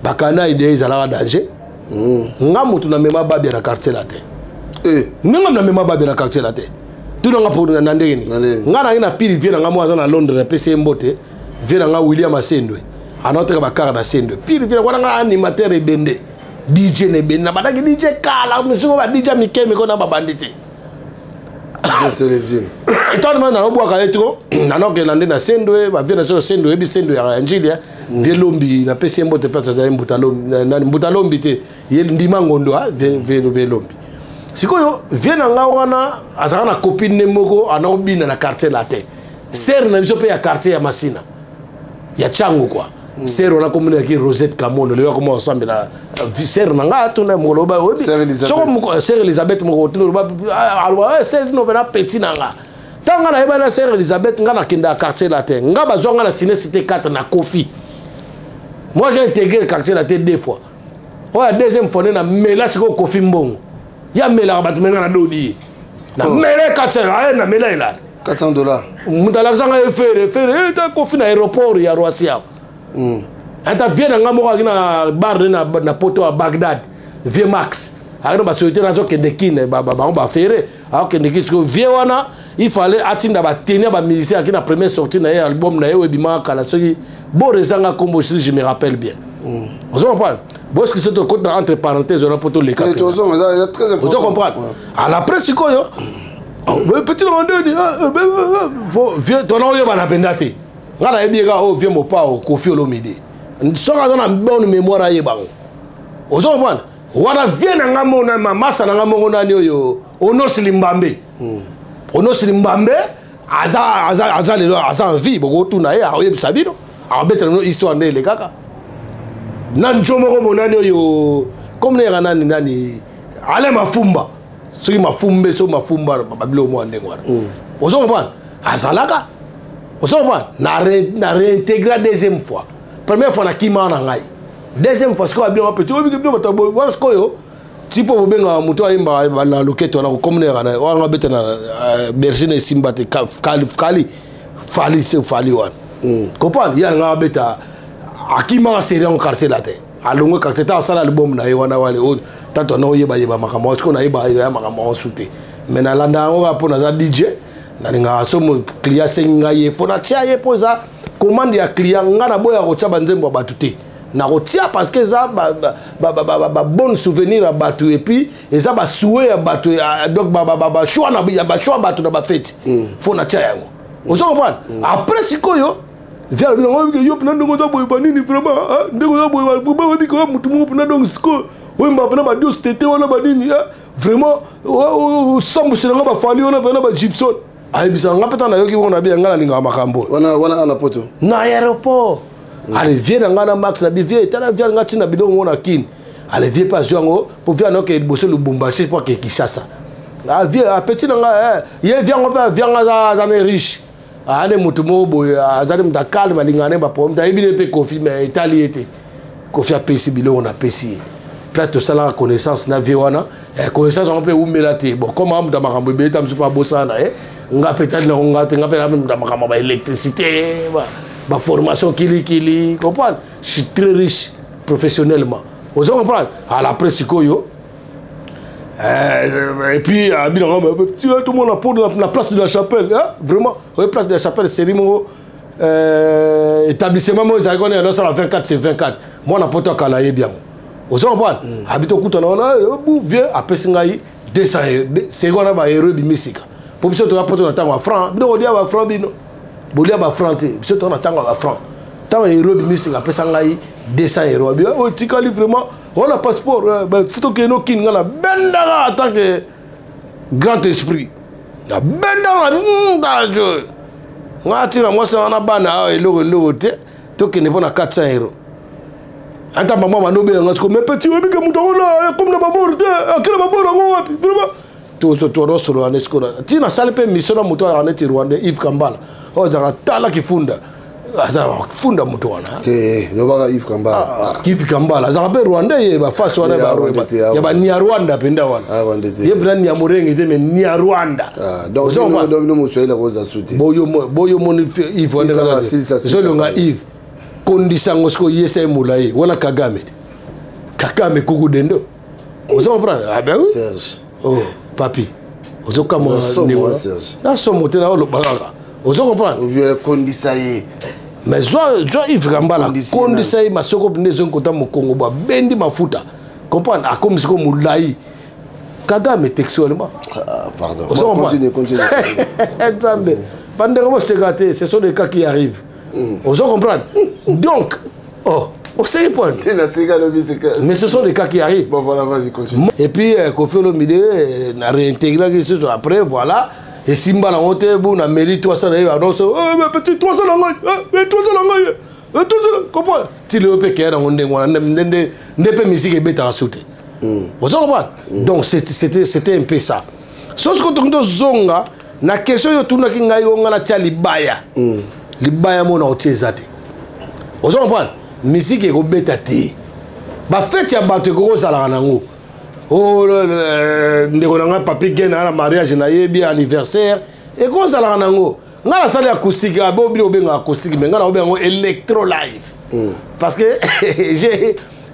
Bakana ide ezalaka danger. Nga motu namema Babia na Quartier Latin. Ndenge namema Babia na Quartier Latin, tunanga mpo na ndenge nini? Nga nangi na pili vieux na nga mo aza na Londres, napesi ye mbote, vieux na nga William Asendwe, anaoteka bakara na Sendwe. Pili vieux wana nga animateur ebende, DJ na ebende, na bandaki DJ kala misiko, ba DJ mike miko na babandi te. Ntango mana nalobwaka ye trop, nanokenda nde na Sendwe, bavieux na so Sendwe, oyebi Sendwe ya Njili, vieux Lombi, napesi ye mbote mpe azali mbuta mbuta Lombi te, ye ndima ngondo, vieux Lombi. Sikoyo vieux na nga wana azalaka na copine ne moko anakobina na Quartier Latin, sere na biso mpe ya quartier ya Masina ya Tshangu quoi. Sere wana komona yaki Rosette Kamono, lelo akoma osambela. Sere na nga atuna mokolo oyebi soko sere Elizabeth, mokolo tuna aloba sere no mpena petit na nga. Ntango nga nayeba na sere Elizabeth, nga nakenda ya Quartier Latin, nga bazwa nga na Ciné Cité 4 na Kofi. Moi, j'ai intégré le Quartier Latin deux fois. Oyo ya deuxième fois nde namela sikoyo Kofi mbongo ya melaka bato, me nga nadodi ye na mele 400 aye na mela elala. 400 $. Moto alakisanga ye Ferre, Ferre ta Kofi na aéroport ya Roissy awa. Ata vieux na nga moko aki na bar na poto ya Bagdad, vieux Max aki na basociété, nazokende kine bango baFerre akokende kine. Sikoyo vieux wana, il fallait atinda bateni ya bamusicien aki na première sortie na ye, album na ye oyo ebimaka kala, soki bor ezanga kombo, si je me rappelle bien. Ozo comprendre? Boski so tokota entre parenthèse wana mpo toleka. Ozo comprendre? À l'après sikoyo, petit na ndeni vieux tona oyebana mpenza te. Nga nayebi ye kaka oyo vieux Mopao Kofi Olomide, soki aza na bonne mémoire ayebango. Ozo comprendre? Wana vieux na nga moko, masa na nga moko nani oyo, Onosi Limbambe. Onosi Limbambe aza lelo aza en vie, bokotuna ye, akoyebisa bino, akobetela bino histoire nde elekaka na njo moko monani oyo comme neyaka nani nani, Ale Mafumba, soki Mafumbe, soki Mafumba, babiloko mwa ndenge wana. Ozo comprendre? Azalaka, ozo comprendre, na réintégra deuxième fois. Première fois nakima na ngai, deuxième fois sikoyo babino petit oyebi bino bato wana sikoyo ti mpo bobengaka moto ayembaka na loketo wana kokomneyaka wana abeta na Berger na esimba te, kali Fali se Fali wana, comprendre ye nga abeta, akimaka série yango Quartier Latin, alongwe quartier ta asala album na ye wana wale oyo tatu ana oyebayeba makambo wana. Sikoyo nayeba ya makambo yango su te, mais nalanda yango kaka mpo naza DJ. Nalingaka so client asengi ngai ye, fo natia ye, mpo eza commande ya client. Ngai naboya kotia banzembo ya bato te, nakotia parce que eza babonne souvenir ya bato, et puis eza basouhait ya bato, donc bachoix ya bachoix bato na bafeti, fo natia yango. Ozo comprendre? Après sikoyo vieux alobi nango: yo mpena ndenge oza boye, banini, vraiment ndenge oza boye, vraiment oyebi kaka motu moko mpena. Donc sikoyo oyemba mpena badios tete wana, banini, vraiment osambwisela bafali wana mpena bagibson. Ayebisaka nga mpe ntango nayoki bongo, nabi nga nalingaka makambo. Wana wana ana poto? Na aéroport. Ale, vieux na ngai na max na bi vieux, tala, vieux nga ntina biloko ngo na Kini. Ale, vieux mpe azwi yango, mpo vieux anoke liboso Lubumbashi mpo ake Kinshasa. Vieux apeti na ngai ye, vieux yango mpe, vieux nga aza ne riche, ane motu moko boye, azali moto acalme, alingaka ne baproblème te. Ayebi ne mpe Kofi, mais etali ye te. Kofi apesi biloko, napesi ye place. Tosalaka connaissance na vieux wana, connaissance yango mpe eumela te. Bon, comme amuta makambo ebele, ta mosusu mpe abosana na ye. Nga mpe tali nango nga te, nga mpe na muta makambo ya baélectricité, baformation kilikili, comprendre? Je suis très riche professionnellement, ozo comprendre? Ala, après sikoyo, et puis abi nango tu vois, tout le monde pour la place de la Chapelle, hein? Vraiment, oyo place de la Chapelle, série moko, établissement moko ezalaki wana, yango 24 sur 24. Mwana poto akala ayebi yango, ozo comprendre? Abi tokutana wana bu vieux apesi ngai 200 série wana, bahéros ebimi sika, mpo biso toya poto na ntango ya franc. Bino kolia bafranc, bino bolia bafranc te, biso toya na ntango ya bafranc. Ntango héros ebimi sika, apesa ngai 200 euro. Abi oyo etikali, vraiment wana passeport futa okende okini. Ngai nabendaka en tant que grand esprit, nabendaka na ngai, atika mwasi nanga na bana awa, eloko eloko te, tokende mpo na 400 euro. Ata mama bando obenga siko: mais petit, oyebi ke moto yango akomi na babord te, akei na babord yango wapi? Vraiment tozosolola ne sikoyo. Ti nasali mpe mission na moto ayaka neti Rwandais, Yves Kambala, oyo azalaka tala kifunda, azalaka kifunda moto wana. Lobaka Yves Kambala. Yves Kambala azalaka mpe Rwandais, ye bafasi wana ya banyarwanda mpenza wana, ye mpena Nyamurenge te, mais Nyarwanda. Boyo moni Yves wana, ezolonga Yves kondisa yango sikoyo, yesa ye molai wana. Kagame, Kagame kuku dendo, ozo comprendre? Ah ben oui. Oh papi, ozokamwa na somo te, na oloba kaka, ozo comprendre? Kondisa ye. Mais zwa Yves Kambala, kondisa ye masoko nde ezongi kota mokongo, bo abendi mafuta, comprendre? Akomi sikoyo molai Kagame textuellement. Ah, pardon. Bon, continue, continue. Nzambe, bandeko boseka te, ce sont des cas qui arrivent, ozo comprendre? Donc oh, oseki point, mais ce sont des cas qui arrivent. Bon voilà, vas-y, continue. Et puis Kofi Olomide na réintégraki lisusu. Après voilà, esimba nango te, bu nameli 300 na ye, banonso petit 300 na ngai, 300 na ngai, comprendre? Ti lelo mpe keya nango ndenge wana nde mpe misike ebetaka su te, ozo comprendre? Donc c'était un peu ça. So sikoyo tokoki tozonga na question oyo otunaki ngai, oyo ngai natia libaya. Libaya mona otia eza te, ozo comprendre? Misike ekobeta te, bafete ya bato ekoki ozalaka nango. Ndeko na ngai Papi Gen na mariage, nayebi anniversaire ekozalaka nango. Ngai nasali acoustique, bobili obengaka acoustique, mais ngai naobenga yango électro live, parce que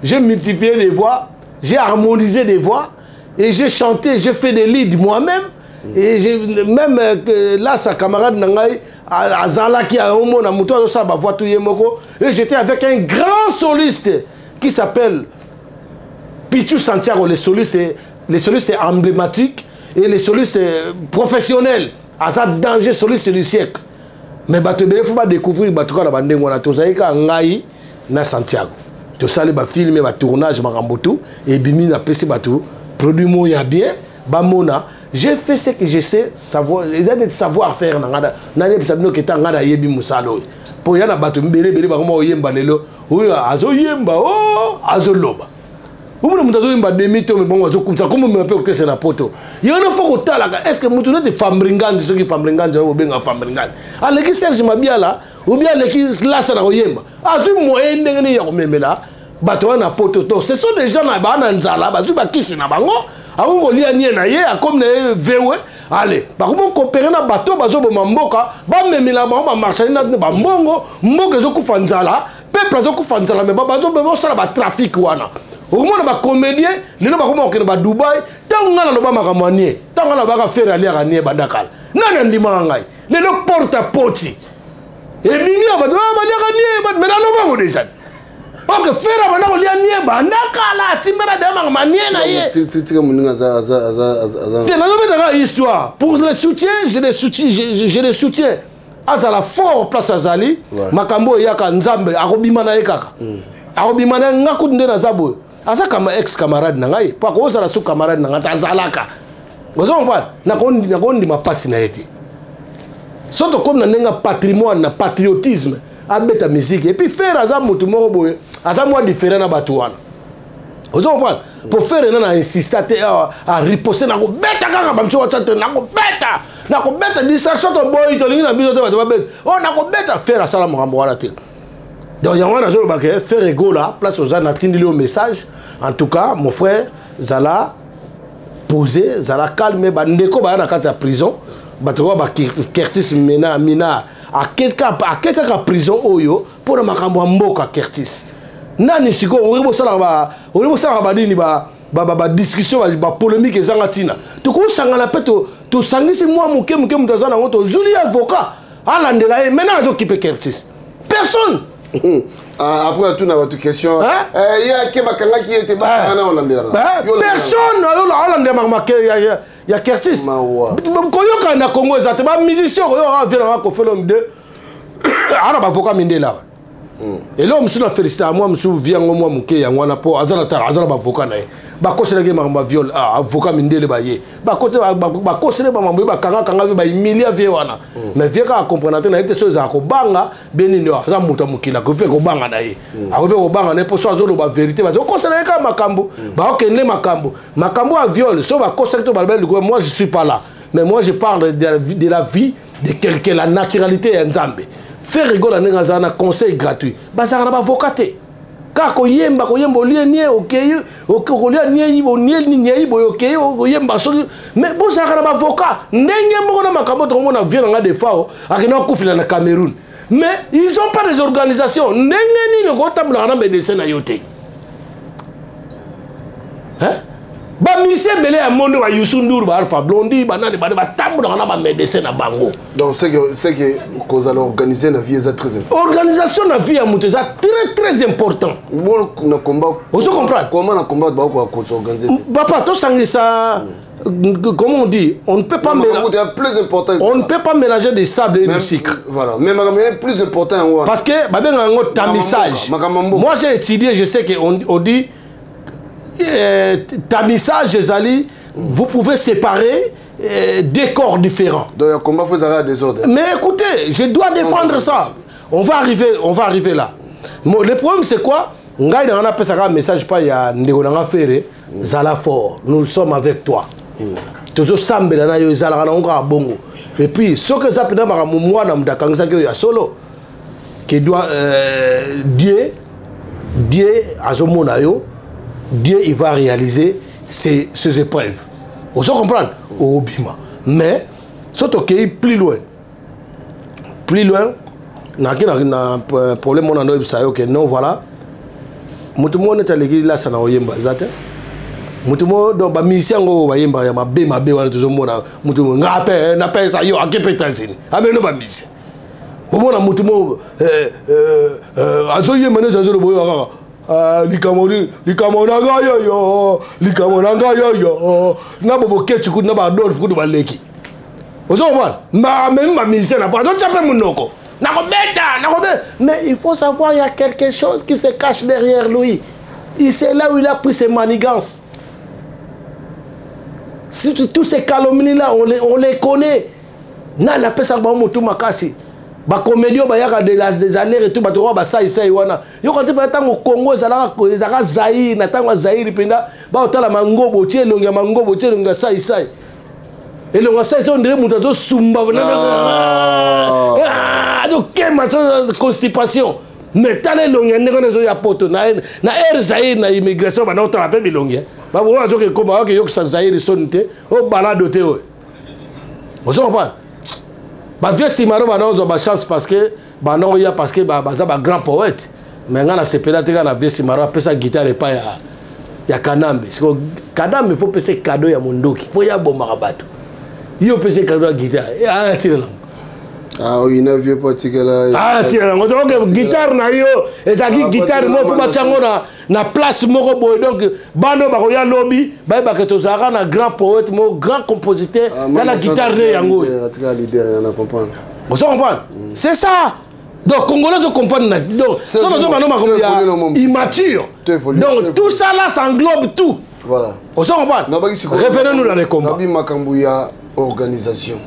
j'ai multiplié les voix, j'ai harmonisé des voix et j'ai chanté, j'ai fait des leads moi-même. Et j'ai même là sa camarade na ngai azalaki aomona moto azosala bavoix tu ye moko. Et j'étais avec un grand soliste qui s'appelle Pichu Santiago, le soliste emblématique et le soliste professionnel aza danger, soliste du siècle. Mais bato ebele fo badécouvrir bato kaka na bandenge wana. Tozali kaka ngai na Santiago, tosali bafilm, batournage, makambo tu ebimi, napesi bato produit moko ya bien bamona. J'ai fait ce que je sais savoir, eza neti savoir faire na ngai. Nayebisa bino keta ngai nayebi mosala oyo, mpo ya na bato ebele ebele bakoma koyemba lelo. Oyo azoyemba o azoloba, omona moto azoyemba demi to, bongo azokumisa komomema mpe orchestre na poto. Yango fo kotalaka, est ce que motu neti Fabregas, soki Fabregas oyo bobenga Fabregas, aleki Serge Mabiala obi aleki Lasa na koyemba, azwi moyen ndenge nini ya komemela bato wana na poto? To ce sont des gens na baa na nzala, bazwi bakisi na bango, akoki kolia nie na ye, akomi na ye vewe. Ale bakomi kopere na bato bazoboma mboka, bamemela bango bamarchandise na bambongo. Mboka ezokufa nzala, peuple azokufa nzala, me bazosala batrafic wana. Okomona bacomédien lelo bakoma kokende badubai. Ntango ngai naloba makambo ya nie, ntango ngai nalobaka Ferre aliaka nie banda kala, nani andimaka ngai? Lelo porte poti ebimi ya bato baliaka nie, mais nalobango déjà. Ok, Ferre abanda kolia nie banda kala, atimbela deya makambo ya nie na ye. Tika moninga aza Te, nazobetaka histoire. Pour le soutien, je le soutiens, je le soutiens. Azala fort place azali. Makambo oyo eyaka, Nzambe akobima na ye kaka, akobima na ye. Nga kutu nde naza boye, aza kama ex camarade na ngai, po akozala su camarade na ngai te. Azalaka, ozo comprendre, nakondima mpasi na ye te. So tokomi na ndenge ya patrimoine na patriotisme, abeta musique. Et puis Ferre aza motu moko boye, aza mwa différent na bato wana, ozo comprendre. Po Ferre na insista te awa ariposte, nakobeta kaka bamiso watya te, nakobeta, nakobeta distraction, toboyi, tolingi na biso te bato babeta oyo, nakobeta. Ferre asala makambo wana te. Donc yango wana nazoloba ke Ferre Gola, place oza, natindeli yo message. En tout cas, mon frère, zala posé, zala calme. Bandeko baya na kati ya prison, bato oyo bakertis mena mina ake kaka prison oyo mpo na makambo ya mboka. Kertis nani sikoyo? Okoki bosalaka banini, badiscussion, bapolémique ezanga ntina. Tokosangana mpe tosangisi mwa moke moke, moto aza nango, tozuli avocat alandela ye. Maintenant azokipe Kertis, personne. Ah, après atuna bato question, ye ake, bakangaki ye te, bakanga olandelaka. Personne alandela makambo ya Kertis. Koyoka na Congo eza te. Bamusicien koyoka vie nanga Koffi Olomide ana bavoka mindele awa. Eloko mosusu na félicité mwa mosusu vi yango mwa moke yango wana, mpo aza na tala, aza na bavoka na ye. Bakoselaki makambo ya viol, avoka mindele baye bakosele bamambo ye, bakangakanga vie, bahumilia vie wana. Mais vie kaka comprendre te na ye te. So ezala kobanga be nini, aza moto ya mokili, akoki mpe kobanga na ye, akoki mpe kobanga na ye, mpo so azoloba vérité, bazokosela ye kaka makambo, baokende makambo ya viol. So bakosaki to baloba likolo, moi je suis pas là, mais moi je parle de la vie de quelqu'un, la naturalité ya Nzambe. Ferre Gola, ndenge azala na conseil gratuit, bazalaka na bavoka te. Kaka koyemba, koyemba, olie nie, okei kolia niei, onie niei boye, okei koyemba soki. Mais bozalaka na bavoka ndenge moko na makambo tokomona. Vie na nga Defao akenda kokufila na Cameroun, mais ils ont pas des organisations. Ndenge nini okotambolaka na médecin na yo te? Bamusicien ebele ya monde, ba Youssou N'Dour, ba Alpha Blondy, banani bani, batambolaka na bamédecin na bango. Donc c'est que kozala organisé na vie eza très important. Organisation na vie ya moto eza très très important. Bon, na combat. Ozo comprendre? Comment na combat bakoka kosorganiser te? Papa, tosangisa, comment on dit, on ne peut pas mélanger plus important. On ne peut pas mélanger des sables et du sucre. Voilà, mais makambo plus important yango. Parce que babenga yango tamisage. Moi j'ai étudié, je sais que on dit tamisage ezali, vous pouvez séparer deux corps différents. Donc le combat faut ça désordre. Mais écoutez, je dois défendre ça. On va arriver, on va arriver là. Bon, le problème, c'est quoi? Ngai na napesaka message pa ya ndeko na nga Ferre, zala fort, nous sommes avec toi. Tozosambela na yo, ezalaka nango kaka bongo. Et puis soki eza mpena makambo mwana moto akangisaki oyo ya solo, que doit Dieu azomona yo, Dieu il va réaliser ces épreuves, ozo comprendre, obima. Mais so tokei plus loin, plus loin, naki na problème wana, ndoyebisa yo ke non, voilà, moto moko neti aleki lasa na koyemba eza te. Moto moko, donc bamusicien yango bayembaka ya mabe mabe wana, tozomona moto nga mpe napesa yo ake mpe États-Unis, ameno bamusicien. Bomona moto moko azoyemba neti azoloba oyo kaka likambo, likambo na ngai yoyo, likambo na ngai yoyo, na boboketi kutu na baadolphe kutu baleki, ozo comprendre. Amemi bamusicien na po azotya mpe monoko, nakobeta, nakobeta. Mais il faut savoir, il y a quelque chose qui se cache derrière lui. Il c'est là où il a pris ses manigances. Tous ces calomnies là, on les connaît. Nani apesaka bango motu makasi? Bacomédie oyo bayaka des allers et tout, bato oyo basaisai wana, yoka te. Mpenza ntango Congo ezalaka Zaire, na ntango ya Zaire mpenza, baotala mangobo, otie elongi ya mangobo, otie elongi ya saisai, elongi ya saisai, on dirait moto azosumba, azokema constipation. Mais tala elongi ya ndenge wana ezoya poto na air Zaire na immigration, bana otala mpe bilongi oyo azoki ekoma, oke yokisa Zaire soni te, oyo balado te oyo, ozo comprendre. Bavieux Simaro bana ozwa bachance parce que bana oya, parce que baza bagrand poète. Mais ngai nasepela te kaka na vieux Simaro apesa guitare epai ya Ya Kanambe. Siko Kanambe faut pesa cadeau ya mondoki po ya bomaka bato. Yo pesa cadeau ya guitare. Ah tira nango. Ah oui, na vieux po tikela. Ah tira nango. Donc guitare na yo ezalaki ah, guitare moko faut batia yango na na place moko boye donc bana bakoya lobi bayebaka tozalaka na grand poète moko grand compositeur ah, tala guitare ne yango oyo. Ozo comprendre? Mm. C'est ça. Donc Congolais zo comprendre na donc so bazo bano makambo ya immature. Donc tout ça là ça englobe tout. Voilà. Ozo comprendre? Revenons-nous dans les combats. Nabi makambo ya organisation.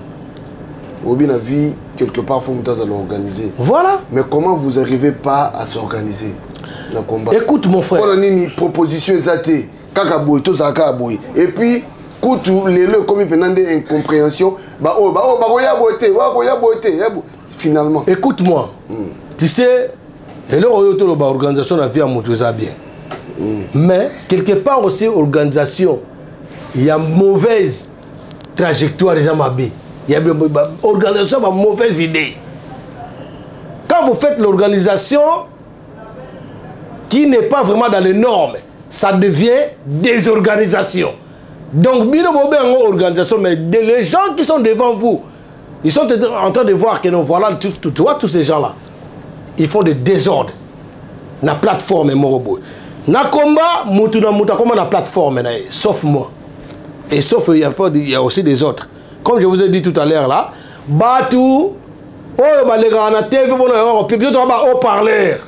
Obi na vie quelque part faut mutu azala organiser. Voilà. Mais comment vous arrivez pas à s'organiser na combat? Écoute mon frère. Pona nini proposition eza te kaka boye tozala kaka boye. Et puis kutu lelo ekomi mpena nde incompréhension baoyo baoyo bakoya boye te bakoya boye te finalement écoute moi mm. tu sais eloko oyo toloba organisation na vie ya moto eza bien mm. mais quelque part aussi organisation ya mauvaise trajectoire eza mabe ya organisation ya mauvaise idée quand vous faites l'organisation qui n'est pas vraiment dans les normes ça devient désorganisation donc bino bobe yango organisation mais les gens qui sont devant vous Ils sont en train de voir que non, voilà, tu, tu, tu vois tous ces gens-là. Ils font des désordres. Na plateforme moko boye. Na combat, mutu na mutu akoma na plateforme na ye, sauf moi. Et sauf il y a pas il y a aussi des autres. Comme je vous ai dit tout à l'heure là, batu oyo balekaka na TV pona yango biso toka ba haut-parleur.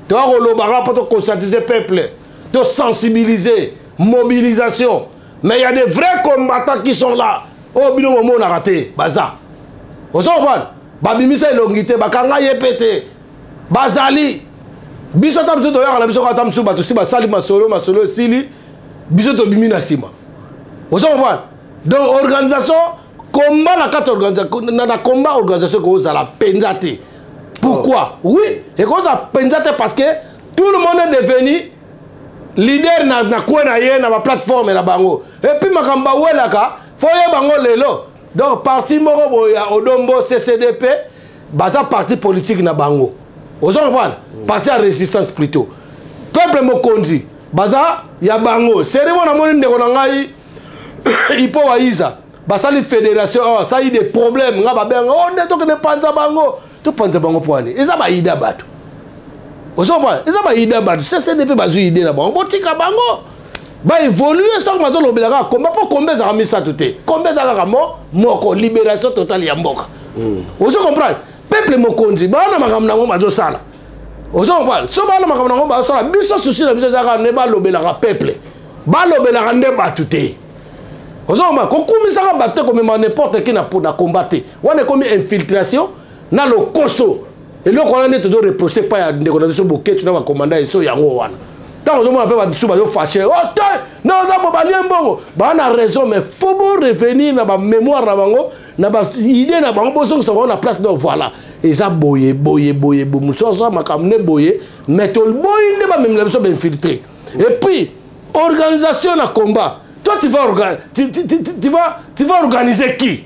Toka kolobaka mpo to conscientiser peuple, to sensibiliser, mobilisation. Mais il y a des vrais combattants qui sont là. oyo bino bomonaka te baza ozo comprendre babimisa elongi te bakanga ye mpe te bazali biso ata biso toyaka na biso kaka ata mosusu bato si basali masolo masolo esili biso tobimi na nsima ozo comprendre donc organisation combat na kati na, na combat organisation ekozala mpenza te pourquoi oh. oui ekozala mpenza te parce que tout le monde est devenu leader na, na coin na ye na baplateforme na bango epuis makambo bawelaka fo yeba yango lelo donc parti moko boye ya odombo ccdp baza parti politique na bango ozo comprendre mm. parti ya résistance plutôt peuple mokonzi baza ya bango seri mpo namoni ndeko na ngai ipo waiza basali fédération awa asali des problèmes nga babenga o oh, nde tokende panza bango topanza bango mpo wani eza baida bato ozo comprendre eza baida bato ccdp bazwi ide na bango botika bango baévolue soki bazolobela kaka komba mpo komba ezalaka misato te komba eza kaka mo moko libération totale ya mboka mm. ozo comprendre peuple mokonzi baa na makambo nango bazosala ozo comprendre so baa na makambo nango bazosala biso susi na biso eza kaka nde balobelaka peuple balobelaka nde bato te ozo comprendre kokumisaka bato te komema n'importe qui na combat te wana ekomi infiltration na lokoso eloko wana nde tozo reproche epai ya ndeko na biso boketshu na bakomanda eso yango wana ntango ozomona mpe bato bazo fache o oh, te nde oza bo balie mbongo baa na raison mais faut bo revenir na bamémoire na bango na baidée na bango bozongisa bango na place donc voilà eza boye boye boye boye mosusu aza makambo nde boye mais toboyi nde bamemela biso bainfiltré et puis organisation na combat toi tu vas, orga, tu, tu, tu, tu, vas, tu vas organiser qui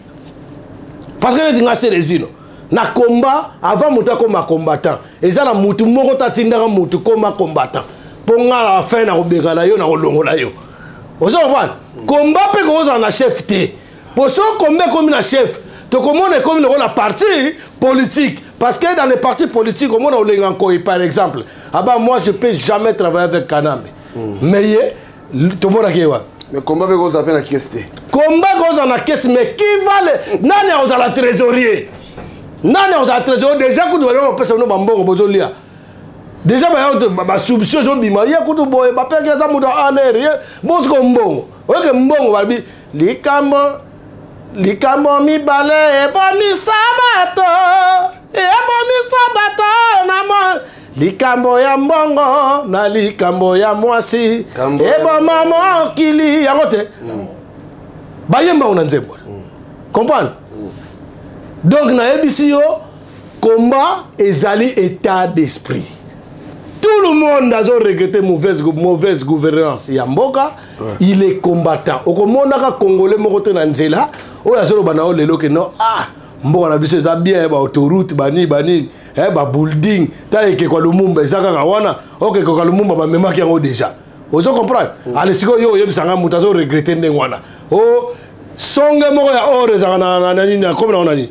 parce que neti nga selezino na combat avant moto akoma combattant eza na motu moko te atindaka motu koma combattant mpo nga na fin na kobengana yo na kolongola yo ozo comprendre combat mpe kozala na chef te mpo so combat ekomi na chef tokomona ekomi lokola parti politique parce que dans les partis politiques omona olenga nkoi par exemple aba moi je peux jamais travailler avec kanambe mm. mais ye tomonaki ye wana mais combat mpe kozala mpe na caisse te combat kozala na caisse mais qui va le nani akozala trésorier nani akozala trésorier déjà kutu baza kopesa bino bambongo bozolia déjà baya basubstitution ezobima ye kutu boye bapeki aza moto ya aner ye bosiko mbongo oyoke mbongo balobi likambo likambo mibale ebomisa bato ebomisa bato na mo likambo ya mbongo na likambo ya mwasi eboma mokili yango te mm. bayemba ngo na nzembo mm. comprendre mm. donc nayebisi yo combat ezali état d'esprit tout le monde azo regretter mauvaise, mauvaise gouvernance ya mboka ouais. il est combattant okomonaka congolais moko te na nzela oyo azoloba na yo lelo ke non ah mboka na biso eza bien baautoroute banini banini eh, babuilding ta ekeko ya lumumba eza kaka wana oyo ekeko ya lumumba bamemaki yango déjà Ozo comprendre? Ale sikoyo yo oyebisa nga moto azo regretter ndenge wana. O songe moko ya or ezalaka na na nini na komi na nani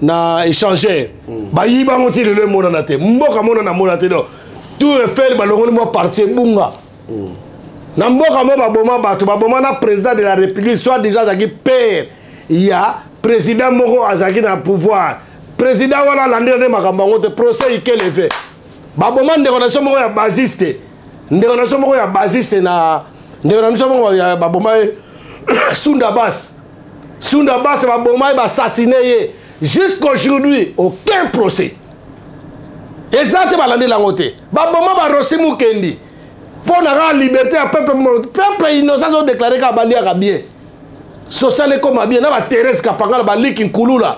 na échangeur. Bayiba yango ti lelo emonana te. Mboka monana mona te donc. Tour Eiffel balongoli mwa partie ebunga. Na mboka mo baboma bato, baboma na président de la République, soit disant azalaki père ya président moko azalaki na pouvoir. Président wana alandela nde makambo yango te, procès ikeleve. Baboma ndeko na biso moko ya basiste, ndeko na biso moko ya basiste na ndeko na biso moko ya baboma ye Sunda Bass. Sunda Bass baboma ye, baassassine ye. Jusqu'aujourd'hui aucun procès. Eza te balandela yango te. Baboma ba Rossi Mukendi mpo na kaka liberté ya peuple, peuple innocent azo déclarer kaka baliaka bien. Social ekoma bien na ba Thérèse Kapangala, ba Liki Nkulula,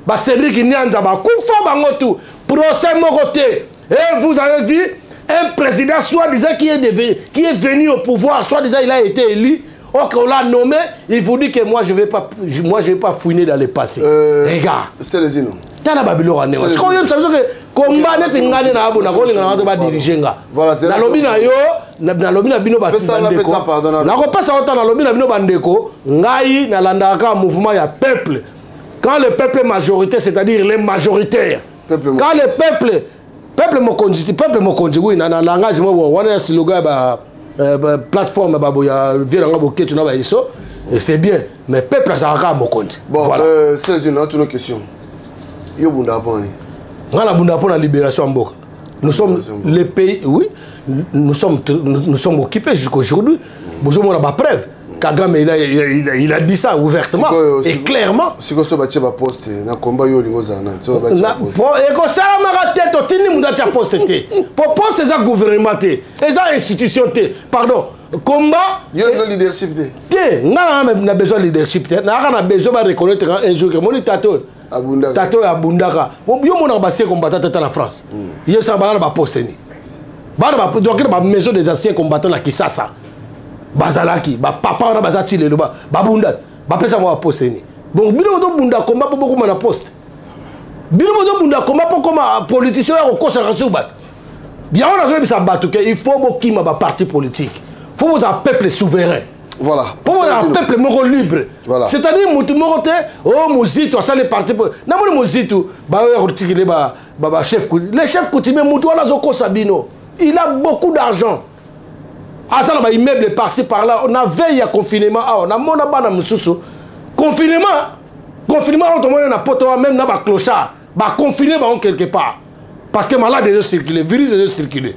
ba Cédric Nyanza, bakufa bango tout. Procès moko te. Et vous avez vu un président soi-disant qui est devenu, qui est venu au pouvoir, soi-disant il a été élu, ok, on l'a nommé, il vous dit que moi je vais pas, moi je vais pas fouiner dans le passé. Regarde. C'est les inons. Tala babiloko ane. C'est les Sikoyo yebisa biso ke combat neti nga nde na abona kolinga na bato ba diriger nga. Voilà, c'est Nalobi na yo, nalobi na bino bato Pesa nga bandeko. pe temps, pardon, na- Nakopesa yo temps, nalobi na bino bandeko, ngai nalandaka kaka mouvement ya peuple. Quand le peuple est majorité, c'est-à-dire les majoritaires. Peuple Quand le peuple, peuple mokonzi, peuple mokonzi, oui, na, na langage moko, wana ya slogan ya ba, ba plateforme ba boya, vie nanga boketu na ba iso, et c'est bien, mais peuple azalaka mokonzi. Bon, voilà. C'est une autre question. Yo bunda poni. Nga na bunda pona libération mboka. Nous sommes les pays, oui, nous sommes, nous, nous sommes occupés jusqu'aujourd'hui. Bozomona ba preuve. Kagame, il a dit ça ouvertement Sikoyo, et sikoyo, clairement. Sikoyo so batie ba poste na combat yo olingo ozala nani? So batie Na, ba poste. po, ekosalamaka te, totindi moto atia poste te. Po poste eza gouvernement te, eza institution te. Pardon, combat, Yo olingo leadership te. Te, nga na na besoin leadership te. Na kaka na besoin ba reconnaître un jour que moni tato oyo. Abundaka. Tato oyo abundaka. Bo, yo monaka ba anciens combattants tata na France. Ye saka bana ba poste ni. Bana ba, donc ba maison des anciens combattants na Kinshasa. Bazalaki, ba papa wana baza ti lelo ba, babunda, ba pesa mwa poste ni. Bon, bino bozo bunda combat po bokoma na poste. Bino bozo bunda combat po koma politicien ya kokosa rasu ba. Bien on a zoyebisa bato ke il faut bokima ba parti politique. Faut boza peuple souverain. Voilà. Pour moi, un peuple moko libre. Voilà. C'est-à-dire mutu moko te, oh Muzito asali parti po. Na moni Muzito, ba oyo kotikile ba, ba, ba chef les chefs coutumiers mutu wana azokosa bino. Il a beaucoup d'argent. Aza na ba immeuble par-ci par-là, on a veille ya confinement awa, na mona bana mususu. Confinement, confinement on tomone na poto même na ba clochard, ba confiner ba on quelque part. Parce que malade ezo circuler, virus ezo circuler.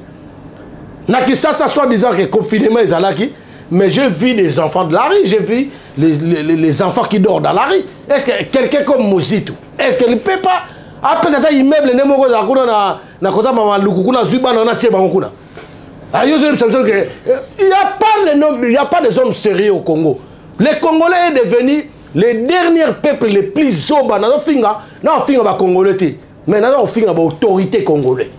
Na Kinshasa soi-disant que confinement ezalaki, mais je vis des enfants de la rue, je vis les enfants qui dorment dans la rue. Est-ce que quelqu'un comme Muzito, est-ce qu'il ne peut pas après ça immeuble ne moko za kuna na na kota mama luku kuna zwi bana na tie bango kuna. Ah, yo, je me sens que, il y a pas les noms, il y a pas des hommes sérieux au Congo. Les Congolais est devenu les derniers peuples les plus zoba. Na finga, na finga ba Congolais te. Mais na finga ba autorité congolais.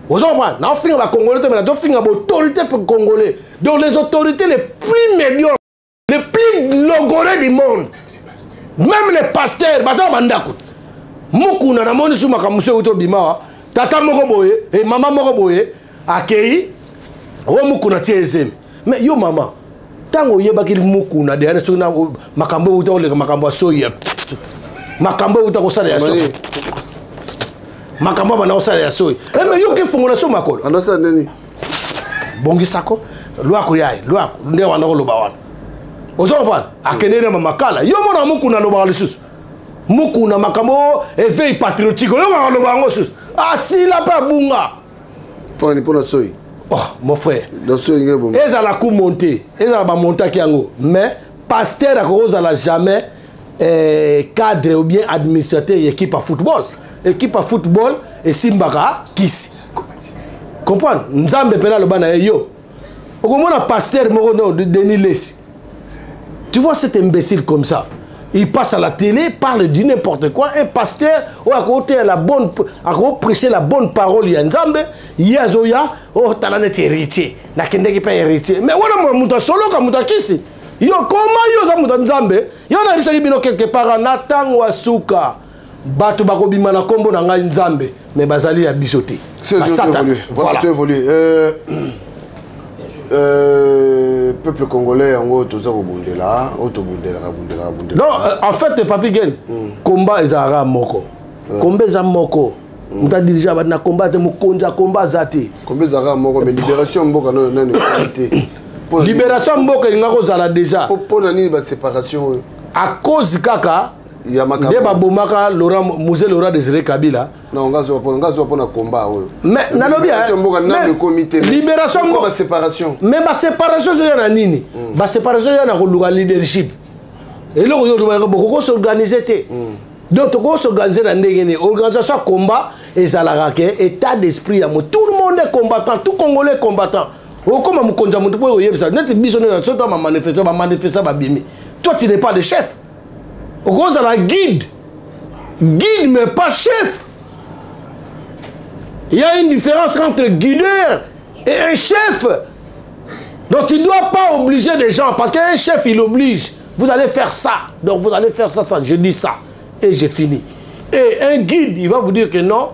Vous comprenez? Na finga ba Congolais te, mais na finga ba autorité congolais. Donc les autorités les plus médiocres, les plus logorés du monde. Même les pasteurs, baza bandako. Mukuna na moni suma kamuso uto bima. Tata moko boye et mama moko boye akei o mukuna tie ezemi. Mais yo mama, tango oyebaki mukuna de ana sona makambo uta koleka makambo ya soyi ya makambo uta kosala ya soyi. Makambo bana kosala ya soyi. Eh, mais yo ke fungola so makolo. Andosa nini? Bongisako lwako yaye, lwako nde wana koloba wana. Ozo comprendre? Akende na makala. Yo mona mukuna loba lisusu. Mukuna makambo éveil patriotique. Yo mona loba ngo susu. Asila pa bunga. Poni pona soyi. Oh, mon frère. Dans soyi ngebo. Ezala ku monter. Ezala ba monter ki yango. Mais pasteur akozala jamais cadre ou bien administrateur équipe à football. Équipe à football et simbaka kisi. Comprendre? Nzambe pena loba na yo. Okomona pasteur moko no Denis Lessi. Tu vois cet imbécile comme ça. Il passe à la télé, parle du n'importe quoi. Un pasteur, ou à côté la bonne, à côté prêcher la bonne parole, il y a Nzambe, il y a Zoya, oh, t'as la nette héritier. Na kende ki pa héritier. Mais voilà, moi, muta solo, ka muta kisi. Yo, comment yo, za muta Nzambe? Yo, na bisa ki bino quelque part, na tango asuka. Bato bako bima na kombo na ngai Nzambe, mais bazali ya bisoté. C'est Ba sûr, Satan. évolué. Voilà, Voilà. tu évolues. Euh, peuple congolais yango toza kobundela oyo tobundelaka bundelaka bundelaka non euh, en fait papi gen mm. combat ezalaka moko ouais. combat eza moko mm. moto adirige bato na combat te mokonzi ya combat aza te combat ezalaka moko mais libération mboka noyo nani te libération mboka elingaka kozala déjà mpo na nini baséparation oyo à cause kaka ya makambo nde babomaka Laurent Mzee Laurent Désiré Kabila non nga zwa pona nga zwa pona combat oyo mais nalobi libération mboka nanu ekomi te libération mboka ba séparation mais ba séparation ezoya na nini mm. ba séparation ezoya na koluka leadership eloko oyo olobaka bokoko s'organiser te mm. donc tokoki s'organiser na ndenge nini organisation ya combat ezalaka ke état d'esprit ya mo tout le monde est combattant tout congolais est combattant okoma mokonzi ya moto mpo oyebisa neti biso nde soki to bamanifeste bamanifesta babimi toi tu n'es pas le chef okozala guide guide mais pas chef il y a une différence entre guideur et un chef donc tu ne dois pas obliger les gens parce qu'un chef il oblige vous allez faire ça donc vous allez faire ça ça je dis ça et j'ai fini et un guide il va vous dire que non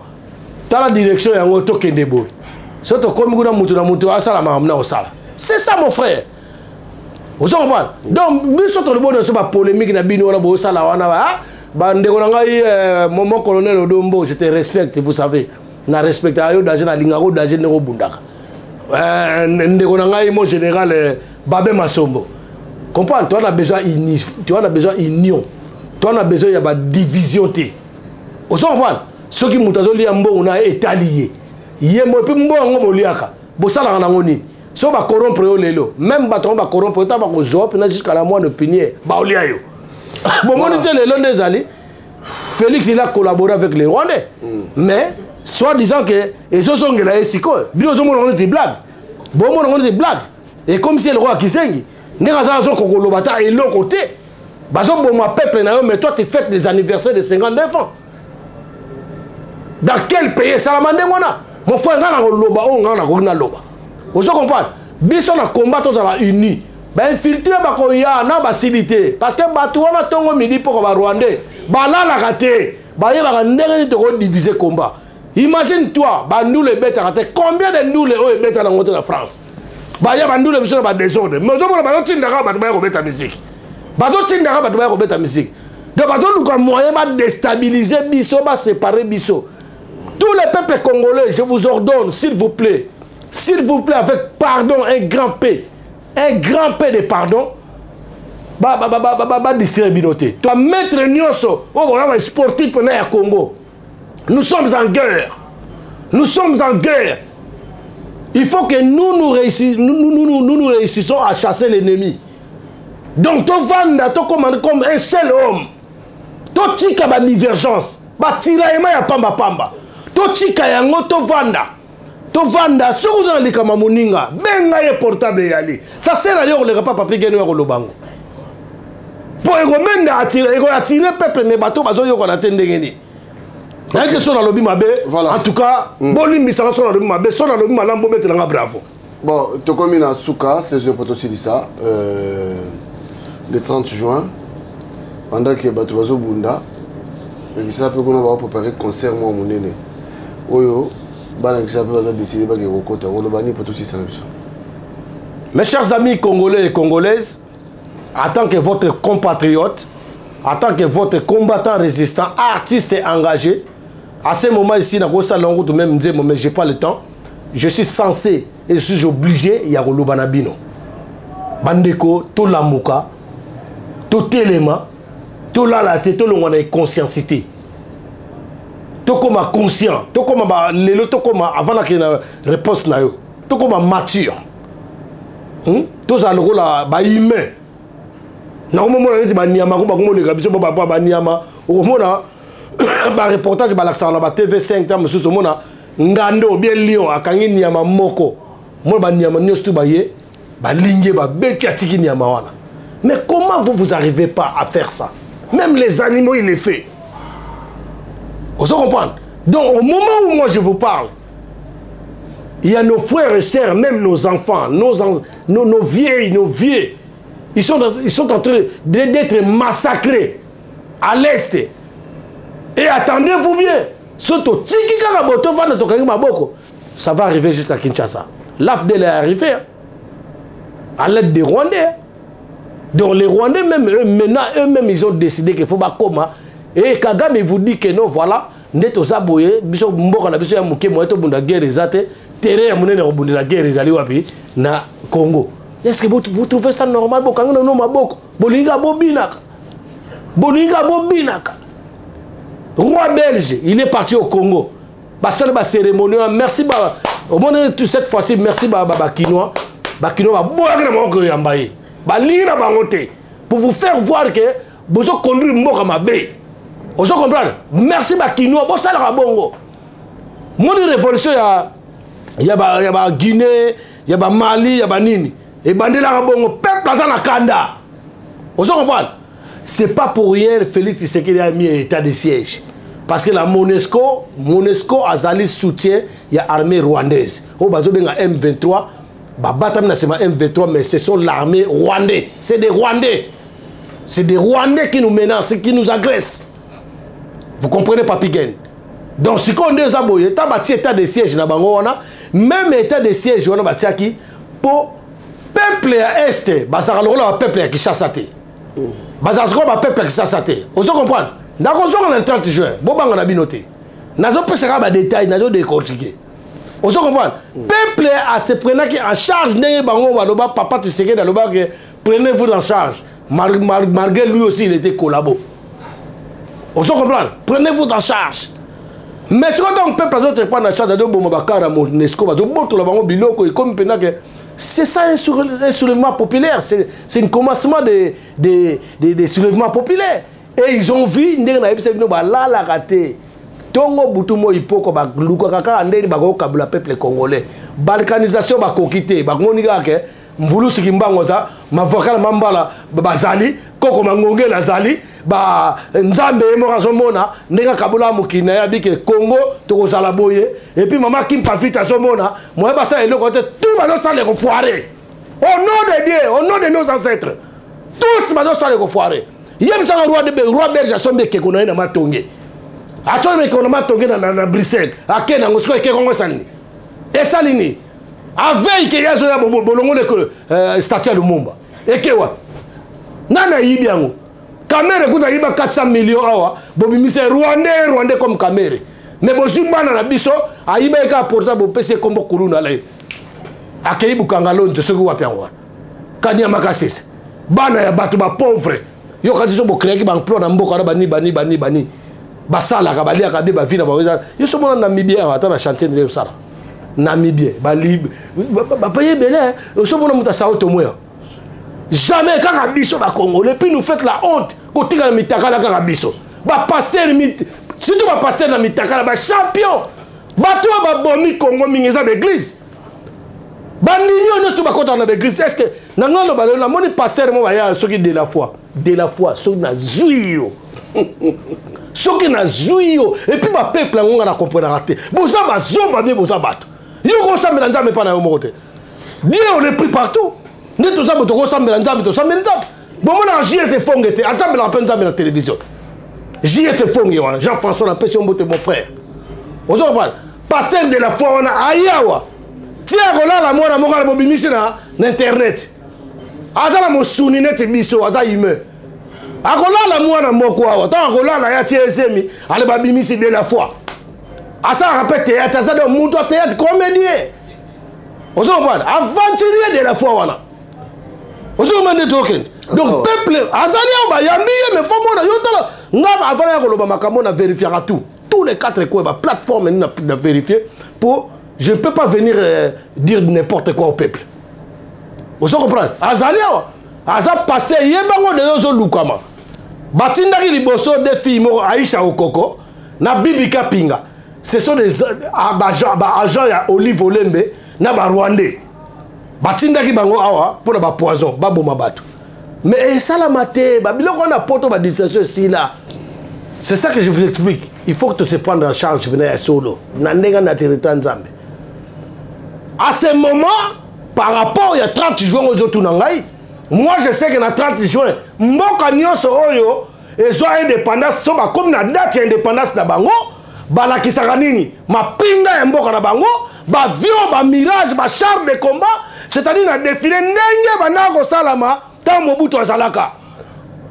tala direction yango tokende boye soki tokomi kuna moto na moto asala makambo na kosala c'est ça mon frère ozo comprendre donc biso tolobi oyo biso bapolémique na bino wana bosala wana bandeko na ngai euh, mon colonel odombo je te respecte vous savez na respectaka yo danger nalingaka yo danger ndenge obundaka euh, ndeko na ngai mon général euh, babe masombo comprendre toi na besoin uni toi na besoin union toi na besoin ya badivision te ozo comprendre soki moto azolia mbongo na etali ye ye mo epuis mbongo yango boliaka bosalaka nango nini so bacorrompre yo lelo meme bato yango bacorrompre yo ntango bakozwa mpena jusqu'à la moine pinier baolia yo bomoni te lelo nde ezali félix il a collaboré avec les rwandais mm. mais soit disant que ezozongela ye sikoyo bino ozomona yango neti blague bomona yango neti blague ekomisi ye lokola kizengi ndenge aza azokoka koloba ata eloko te bazoboma peuple na yo mais toi tu fêtes des anniversaires de 59 ans dans quel pays esalama ndenge wana mon frère ngai nakoloba oyo ngai nakoki naloba ozo comprendre biso na combat tozala uni bainfiltre bakoya na basili te parce que bato wana ntongo midi mpoko barwandais balalaka te bayebaka ndenge nini tokodivise combat imagine toi bandule ebetaka te combien de ndule oyo ebeta nango te na france baya bandule biso na badesordre mais ozomona bazotindaka bato baya kobeta miziki bazotindaka bato baya kobeta miziki donc bazoluka moyen badestabilise biso basepare biso tous les peuples congolais je vous ordonne s'il vous plaît s'il vous plaît avec pardon un grand p un grand p de pardon badistraire bino te to maître nyonso oyo kolaka sportif mpena ya congo nous sommes en guerre nous sommes en guerre il faut que nous nous, réussi, nous, nous, nous, nous, nous réussissons à chasser l'ennemi donc tovanda tokoma comme un seul homme totika badivergence batiraillement ya pambapamba totika yango tovanda tovanda soki oza na likambo ya moninga benga ye portable eyali ça sert à rien koleka pa papi gene ya koloba yango mpo ekomenda ekoatire peuple me bato bazoyokana te ndenge nini naye te so nalobi mabe en tout cas mm. bolimbisanga so nalobi mabe so nalobi malamu bobetelanga bravo bon tokomi na suka 16 heures po tosilisa euh, le 30 juin pendant ke bato bazobunda ekisa mpe kuna baoprépare concert mwa monene oyo bana kisa mpe baza décide bake kokota koloba nini mpo tosilisa na biso mes chers amis congolais et congolaises en tant que votre compatriote en tant que votre combattant résistant artiste et engagé à ce moment ici nakosala yango kutu même nzembo mais j'ai pas le temps je suis censé et je suis obligé ya koloba na bino bandeko tolamuka totelema tolala te tolongwa na inconsciencité tokoma conscient tokoma ba lelo tokoma avant nakende na réponse na yo tokoma mature hmm? tozala lokola bahumain nakomomona neti banyama ko bakomoleka biso ba banyama okomona bareportage balakisaka na ba tv5 ta mosusu omona ngando obie lion akangi nyama moko mona banyama nyonso tu baye balingi babeti atiki nyama wana mais comment vous vous arrivez pas à faire ça même les animaux il les fait ozo comprendre donc au moment où moi je vous parle il y a nos frères et sœurs même nos enfants nos, nos, nos vieilles nos vieux ils sont, ils sont en train d'être massacrés à l'est et attendez-vous bien soki totiki kaka boye tovanda tokangi maboko ça va arriver jusqu'à kinshasa l'afdel est arrivé hein. À l'aide des Rwandais. Donc les Rwandais même, eux, maintenant, eux-mêmes, ils ont décidé qu'il faut bakoma. Et Kagame vous dit que non, voilà, nde toza boye, biso mboka na biso ya moke moye tobunda guerre eza te, terrain ya monene ya kobundela guerre ezali wapi na Congo. Est-ce que vous, vous trouvez ça normal bokangi na no maboko, bolingi bobinaka. Bolingi bobinaka. Roi belge, il est parti au Congo. Basala ba cérémonie, merci ba au moins tout cette fois-ci merci ba ba, ba kinois. Ba kinois ba boyaki na maboko yamba ye. Balingi na bango te pour vous faire voir que bozo conduire mboka mabe. Ozo comprendre? Merci ba kinois, bosalaka bongo. Moni révolution ya ya ba ya ba Guinée, ya ba Mali, ya ba nini. Ebandelaka bongo peuple aza na kanda. Ozo comprendre? C'est pas pour rien Félix Tshisekedi a mis état de siège. Parce que la MONUSCO, MONUSCO azali soutien ya armée rwandaise. Oyo bazo benga M23, ba batami na sema M23, mais ce sont l'armée rwandaise. C'est des Rwandais. C'est des Rwandais qui nous menacent, qui nous agressent. Vous comprenez, Papi Gen? Donc, si on est boye, ta bati état de siège na bango wana, même état de siège wana batiaki po peuple ya Est, bazaka lokola ba peuple ya Kinshasa te. Bazaka sikoyo ba peuple ya Kinshasa te. Ozo comprendre? Nakozonga na 30 juin, bobanga na bino te. Nazopesa kaka ba détails, nazo décortiquer. Ozo comprendre? Peuple a se prenaki en charge ndenge bango baloba papa Tshisekedi aloba que prenez-vous en charge. Malgré lui aussi il était collabo. Ozo comprendre? Prenez-vous en charge. Mais si on peuple azo prendre en charge de boma bakara MONUSCO bazo botola bango biloko et comme pena que c'est ça un soulèvement populaire, c'est un commencement de soulèvement populaire. Et ils ont vu ndenge na yebisa bino balalaka te. Tongo butu moi ipoko ba luka kaka ndenge ba ko kabula peuple congolais. Balkanisation ba kokite, ba ngoni kaka ke mvulusi kimbango za mavokala mambala bazali, koko mangonge nazali, ba nzambe ye moko azomona ndenge kabula mokili na ye abike Congo tokozala boye. Et puis mama Kimpa Vita azomona, moye basala eloko te, tout bazosala ko foirer. Au nom de Dieu, au nom de nos ancêtres, tous bazosala ko foirer. Yebisaka roi de roi belge asombi ekeko na ye na matonge. Asombi ekeko na matonge na Bruxelles. Ake nango sikoyo ekeko yango esali nini? Esali nini? Aveille ke ye azoya bolongo leko statue ya Lumumba. Eke wapi? Nani ayibi yango? Kamerhe kuta ayiba 400 millions awa, bobimisa Rwandais, Rwandais comme Kamerhe. Mais bozwi bana na biso, ayiba ye kaka portable, bopesi ye kombo kuluna na ye. Akei Bukanga Lonzo, soki wapi yango wana? Kanyama Kasese. Bana ya bato ba pauvre. Yo kati so bo créer ki ba emploi na mboka na bani bani bani bani. Basalaka, baliaka be ba vie na bango. Yo so mona Namibie awa, ata na chantier nde osala. Namibie, ba lib-, ba, ba, ba paye ebele, hein. Yo so mona moto asao to moya. Jamais kaka biso ba Congolais, puis nous faites la honte. Kotika na mitakala kaka biso. Ba pasteur mit-, surtout ba pasteur na mitakala, ba champion. Bato ba bomi Congo mingi eza ba église. Ba millions nyonso bakota na ba église. Est-ce que na ngano ba na moni pasteur mo ba ya soki de la foi. De la foi, soki na zui yo. Soki na zui yo. Et puis ba peuple yango nga na comprendre te. Boza ba zoba bien boza bato. Yo ko sambela Nzambe pa na yo moko te. Dieu on est pris partout. Nde toza boto ko sambela Nzambe, to sambela Nzambe. Bon mona JF Fonge te, asambela pe Nzambe na télévision. JF Fonge wana, Jean-François na pesi mbote mon frère. Ozo comprendre? Pasteur de la foi wana ayawa. Tia kolala mwana moko na bobimisi na internet. Aza na mosuni neti biso, aza humain. Akolala mwana moko awa, tango akolala ya tie ezemi, ale babimisi de la foi. Asa rappelle théâtre, aza de muto théâtre comédien. Ozo comprendre? Aventurier de la foi wana. Ozo comprendre token. Donc Attends. peuple azali awa bayambi ye, mais faut mona yo tala nga avant ya koloba makambo na vérifiera tout. Tous les quatre coins ba plateforme na, na vérifier pour je ne peux pas venir dire n'importe quoi au peuple. Ozo comprendre? Azali awa aza passé yebango de ozo lukama. Batindaki liboso des filles moko Aisha Okoko na Bibi Kapinga. Ce sont des ba agents ya Olive Olembe na ba Rwandais. Batindaki bango awa pona ba poison, ba boma bato. Mais esalama te, ba biloko na poto ba distraction sila. C'est ça que je vous explique. Il faut que tu se prennes en charge venir ya solo. Na ndenga na territoire Nzambe. À ce moment, par rapport ya 30 juin ozo tuna ngai, moi je sais que na 30 juin, mboka nyonso oyo ezwa indépendance, so ba comme na date ya indépendance na bango, balakisaka nini? Mapinga ya mboka na bango, Baavion, bamirage, bachar de combat, c'est-à-dire na défilé ndenge bandaka kosalama ntango Mobutu azalaka.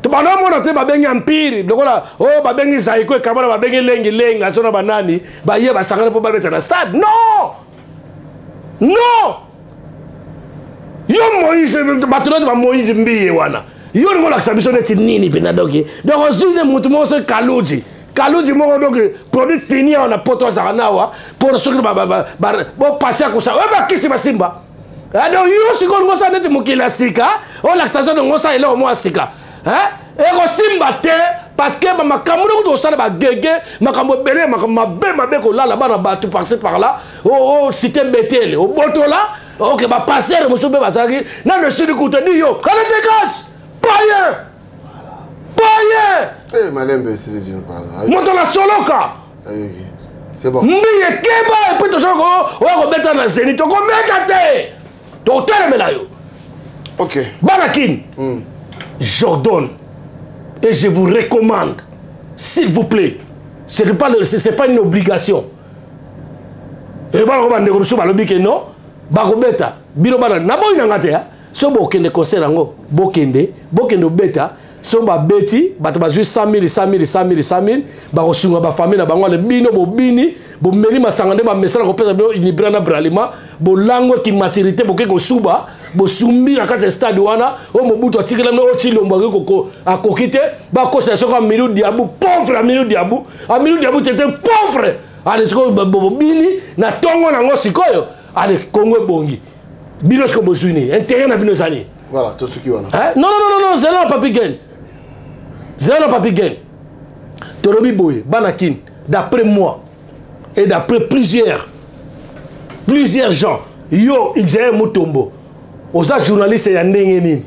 Banda omona te babengi empire lokola oyo oh, babengi Zaiko ekabana, babengi Lengi Lengi azo na banani baye basangani mpo babeta na stade. Non, non, yo Moïse, bato neti ba Moïse Mbiye wana, yo olingi olakisa biso neti nini mpenza? Doki donc ozwi nde motu moko soki Kaluji, Kaluji moko, donc produit fini awa na poto azalaka na awa mpo soki bopasi akosa oyo bakisi basimba. Donc yo sikoyo olingi osala neti mokili ya sika, olakisa biso olingi osala eloko moko ya sika, ekosimba te, parce que bamakambo ndoko tosala bagege, makambo ebele, makambo mabe mabe, kolala bana bato par-ci par-là, o cité Betele obotola. Ok, bapastere mosusu mpe bazalaki nano esili kuta di yo kala dégage, payen, payen. Malembe. Moto na soloka. C'est bon. Mbiye keba, et puis tozoki oya kobeta na Zeni, tokobeta te, tokotelemela yo. Ok. Bana Kin, j'ordonne et je vous recommande, s'il vous plaît, ce n'est pas, c'est pas une obligation. Ebana ko bandeko mosusu balobi ke non, bakobeta bino bana, naboyi na nga te. So bokende concert yango, bokende, bokende obeta. So babeti, bato bazwi 100 000, 100 000, 100 000, 100 000, bakosunga bafamille na bango. Ale bino bobini, bomeli masanga nde bamesana kopesa bino inibra na Bralima, bolango kimaturité, boke kosuba, bosumbi na kati ya stade wana oyo Mobutu atikela bino, oyo Tshilombo akoki te. Bakosela soko Amilu Diabu, pauvre Amilu Diabu. Amilu Diabu tete pauvre. Ale sikoyo bobini na ntongo nango sikoyo, ale Kongo ebongi, bino sikoyo bozwi nini? Intérêt na bino eza nini? Voilà, tosuki wana. Non, non, non, non, zela na Papi Gen, zela na Papi Gen. Tolobi boye, bana Kin, d'après moi et d'après plusieurs gens, yo Xavier Mutombo, oza journaliste ya ndenge nini,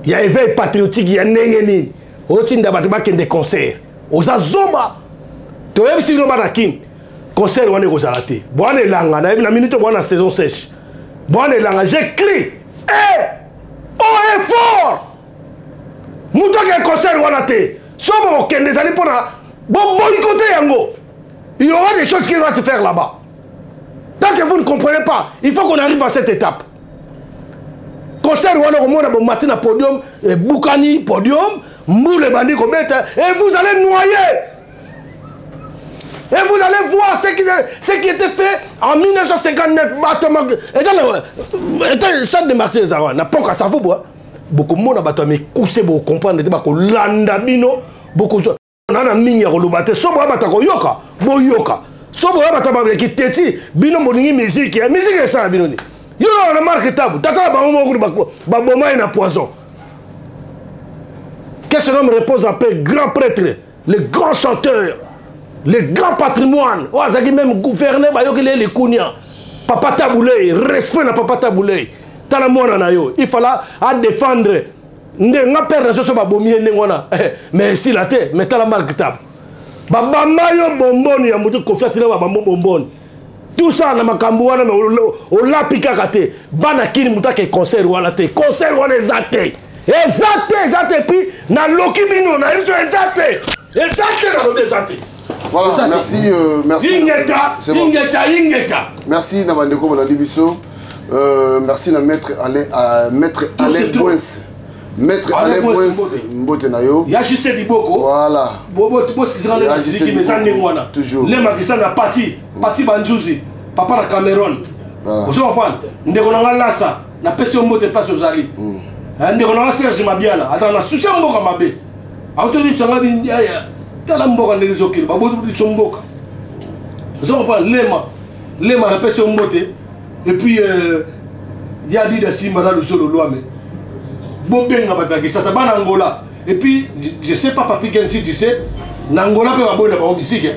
ya éveil patriotique ya ndenge nini, otinda bato bakende concert? Oza zoba. Toyebisi bino bana Kin, concert wana ekozala te. Bwana elanga, nayebi na minute bwana saison sèche, bwana elanga, j'écris e haut et fort, moto akende concert wana te. So bokokende, ezali mpona boboyikote yango. Il y aura des choses qui vont se faire là-bas. Tant que vous ne comprenez pas, il faut qu'on arrive à cette étape. Concert wana, komona bomati na podium, ebukani podium, mbula ebandi kobeta et vous allez noyer. Et vous allez voir ce qui était fait en 1959. Bato stade de marché ezala wana na Pont Kasavubu, bokomona bato ya mikuse, bokocomprendre te, bakolanda bino, bokozwa na mingi ya koloba te. So boya bato koyoka, boyoka. So boya bato babeki teti, bino bolingi miziki ya miziki esala bino nini? Yo na Mark Tabu, tata na bango moko baboma ye na poison. Que ce homme repose en paix, grand prêtre, le grand chanteur, le grand patrimoine oyo azalaki même gouverneur, bayokeli ye likunia. Papa Tabu Ley, respect na papa Tabu Ley. Tala mwana na yo, il fallait adéfendre nde nga père na so babomi ye ndenge wana, mais esila te. Mais tala Mark Tabu, babamba yo bomboni ya motu, Kofi atina babambo bomboni, tout ça na makambo wana, mais olapi kaka te. Bana Kini, moto ake concert wana te, concert wana eza te, eza te, eza te. Puis naloki bino, nayebi so eza te, eza te, nalobi eza te. Voilà, merci, merci. Ingeta, ingeta, ingeta. Merci na bandeko bolandi biso. Merci na maître Alain, maître Alain Boins. Maître Alain Boins, mbote na yo. Ya Juste Liboko. Voilà. Bobo bosikisaka nde nasiliki, mais eza ndenge wana. Toujours. Lemakisa na Pati, Pati Banzuzi, papa na Cameroun. Ozo comprendre? Ndeko na nga Lasa, napesi yo mbote place ozali. Ndeko na nga Serge Mabiala, ata na susi ya mboka mabe. Autoyebisanga tala mboka ndenge ezokende, baboti biso mboka. Ozo comprendre? Lema, Lema, napesi yo mbote. Et puis ya Dida Simba na Luzolo Lwame, bobenga bato ya Kisasa, bana Angola. Et puis je sais pas, Papi Ken, si tu sais, na Angola mpe baboyi na bango misike.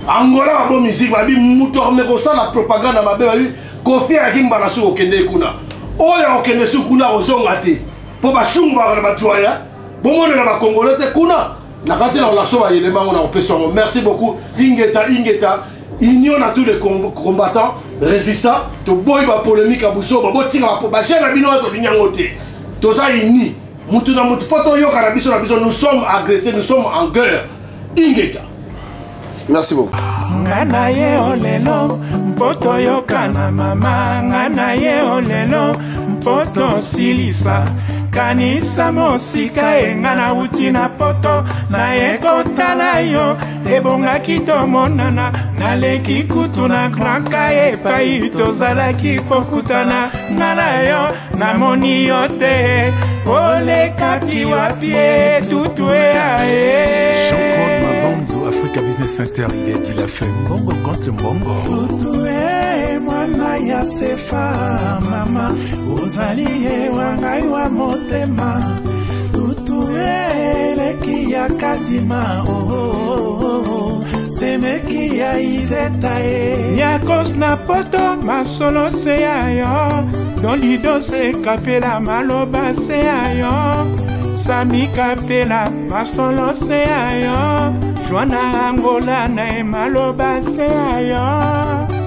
Angola babo misike, babi moto akome kosala propagande mabe. Babi Kofi ayaki mbala soki okende kuna, oyo akokende soki kuna akozonga te, mpo bashungu baka na bato aya bomonela bakongole te kuna na kati na kolakisa bayelema yango na kopesa yango. Merci beaucoup, ingeta, ingeta. Union na tous les combattants résistants. Toboyi bapolémique ya buzoba, botika bajeune na bino wana, tolingi yango te. Toza uni, mutu na mutu, fo toyoka na biso na biso. Nous sommes agressés, nous sommes en guerre. Ingeta. Merci beaucoup. Nga na ye o lelo mpo toyokana mama. Nga na ye o lelo mpo tosilisa. Kanisa mosika e nga nauti na poto naye kotala yo ebongaki tomonana. Naleki kutu na Grand Kaye epai tozalaki kokutana. Nga na yo namoni yo te, olekaki wapi e tutu eae. Jean-Claude Mabanzo, Africa Business Center, il est dit la fait Mbongo contre Mbongo. Tutu e mwana ya sefa mama, ozali ye wa ngai wa motema. Tutu e eleki ya kadima oh, oh, oh, oh. Semeki ya iveta e nyakos na poto masolo se ya yo dolido se kapela maloba se ya yo sami kapela masolo se ya yo joana angola na ye maloba se ya yo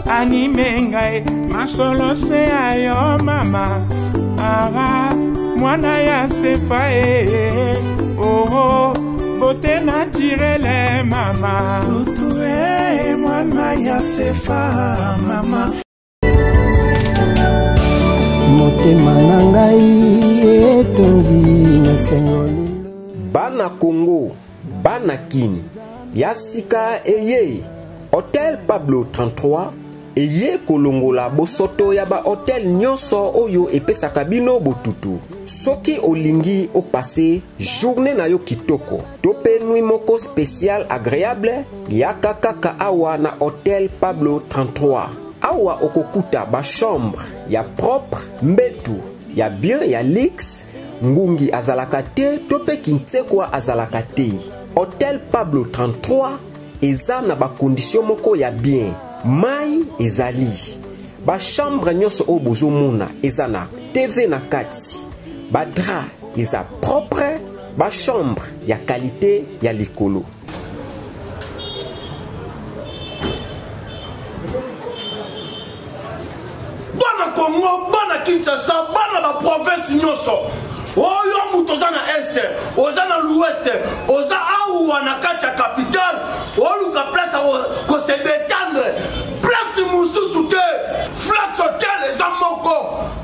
anime ngai masolo se ya yo mama aha mwana ya sefa e oh, oh, beauté naturelle mama tutu e mwana ya sefa mama. Motema na ngai etondi na esengo lelo. Bana Congo, bana Kin, ya sika eye Hotel Pablo 33 eye kolongola bosoto ya ba hotel nyonso oyo epesaka bino botutu. Soki olingi opase journée na yo kitoko to mpe nuit moko spécial agréable, yaka kaka awa na Hotel Pablo 33. Awa okokuta ba chambre ya propre, mbetu ya bien ya luxe, ngungi azalaka te to mpe kintsekwa azalaka te. Hotel Pablo 33 eza na ba condition moko ya bien, mai ezali, ba chambre nyonso oyo bozomona eza na TV na kati, ba drap eza propre, ba chambre ya qualité ya likolo. Bana Congo, bana Kinshasa, bana ba province nyonso. Oyo moto oza na est, oza na l'ouest, oza awa na kati ya capitale, oluka place ya ko se détendre. Place mosusu te. Flex Hotel eza moko.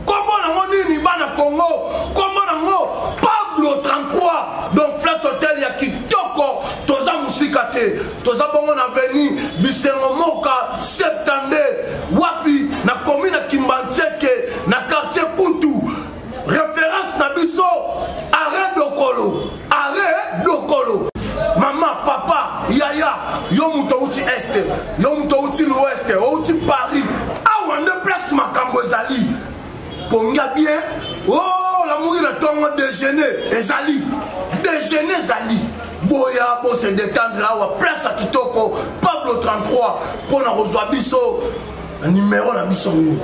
Kombo nango nini bana Congo? Kombo nango Pablo 33. Donc Flex Hotel ya kitoko, toza musika te. Toza bongo na avenue Bisengo Moka 72 wapi na commune ya Kimbanseke na quartier Kuntu. Référence na biso arrêt Dokolo, arrêt Dokolo. Mama, papa, yaya, yo moto outi est, yo moto outi l'ouest, outi Paris. Awa nde place makambo ezali. Pongia bien. Oh, lamuki na tongo déjeuner ezali. Déjeuner ezali. Boya bo se détendre awa place ya kitoko Pablo 33 pona kozwa biso na numéro na biso ngo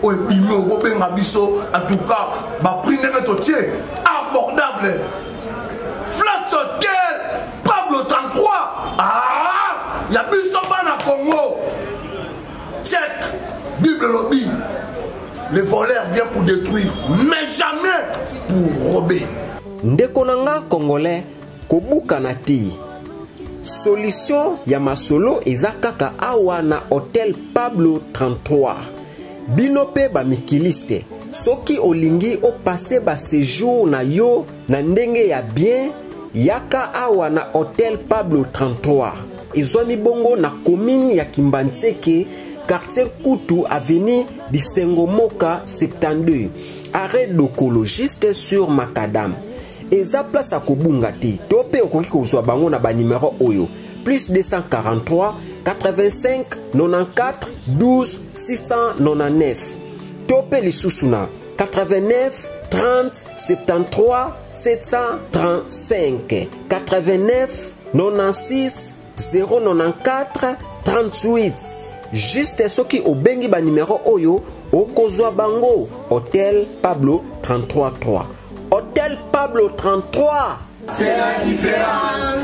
oyo ebimi oyo bobenga biso. En tout cas ba prix ndenge totie abordable. Flex Hotel Pablo 33 ah ya biso bana Congo. Check Bible lobi le voleur vient pour détruire mais jamais pour rober. Ndeko na nga congolais kobukana te. Solution ya masolo eza kaka awa na Hotel Pablo 33. Bino pe ba mikiliste, soki olingi opase ba séjour na yo na ndenge ya bien, yaka awa na Hotel Pablo 33. Ezwami bongo na commune ya Kimbanseke, quartier Kutu, avenue Bisengo Moka 72, arrêt Dokolo juste sur Macadam. Eza place ya kobunga te, to pe okoki kozwa bango na ba numéro oyo plus 243 85 94 12 699, to pe lisusu na 89 30 73 735, 89 96 094 38. Juste soki obengi ba numéro oyo okozwa bango. Hotel Pablo 33 3. Hotel Pablo 33. C'est la différence.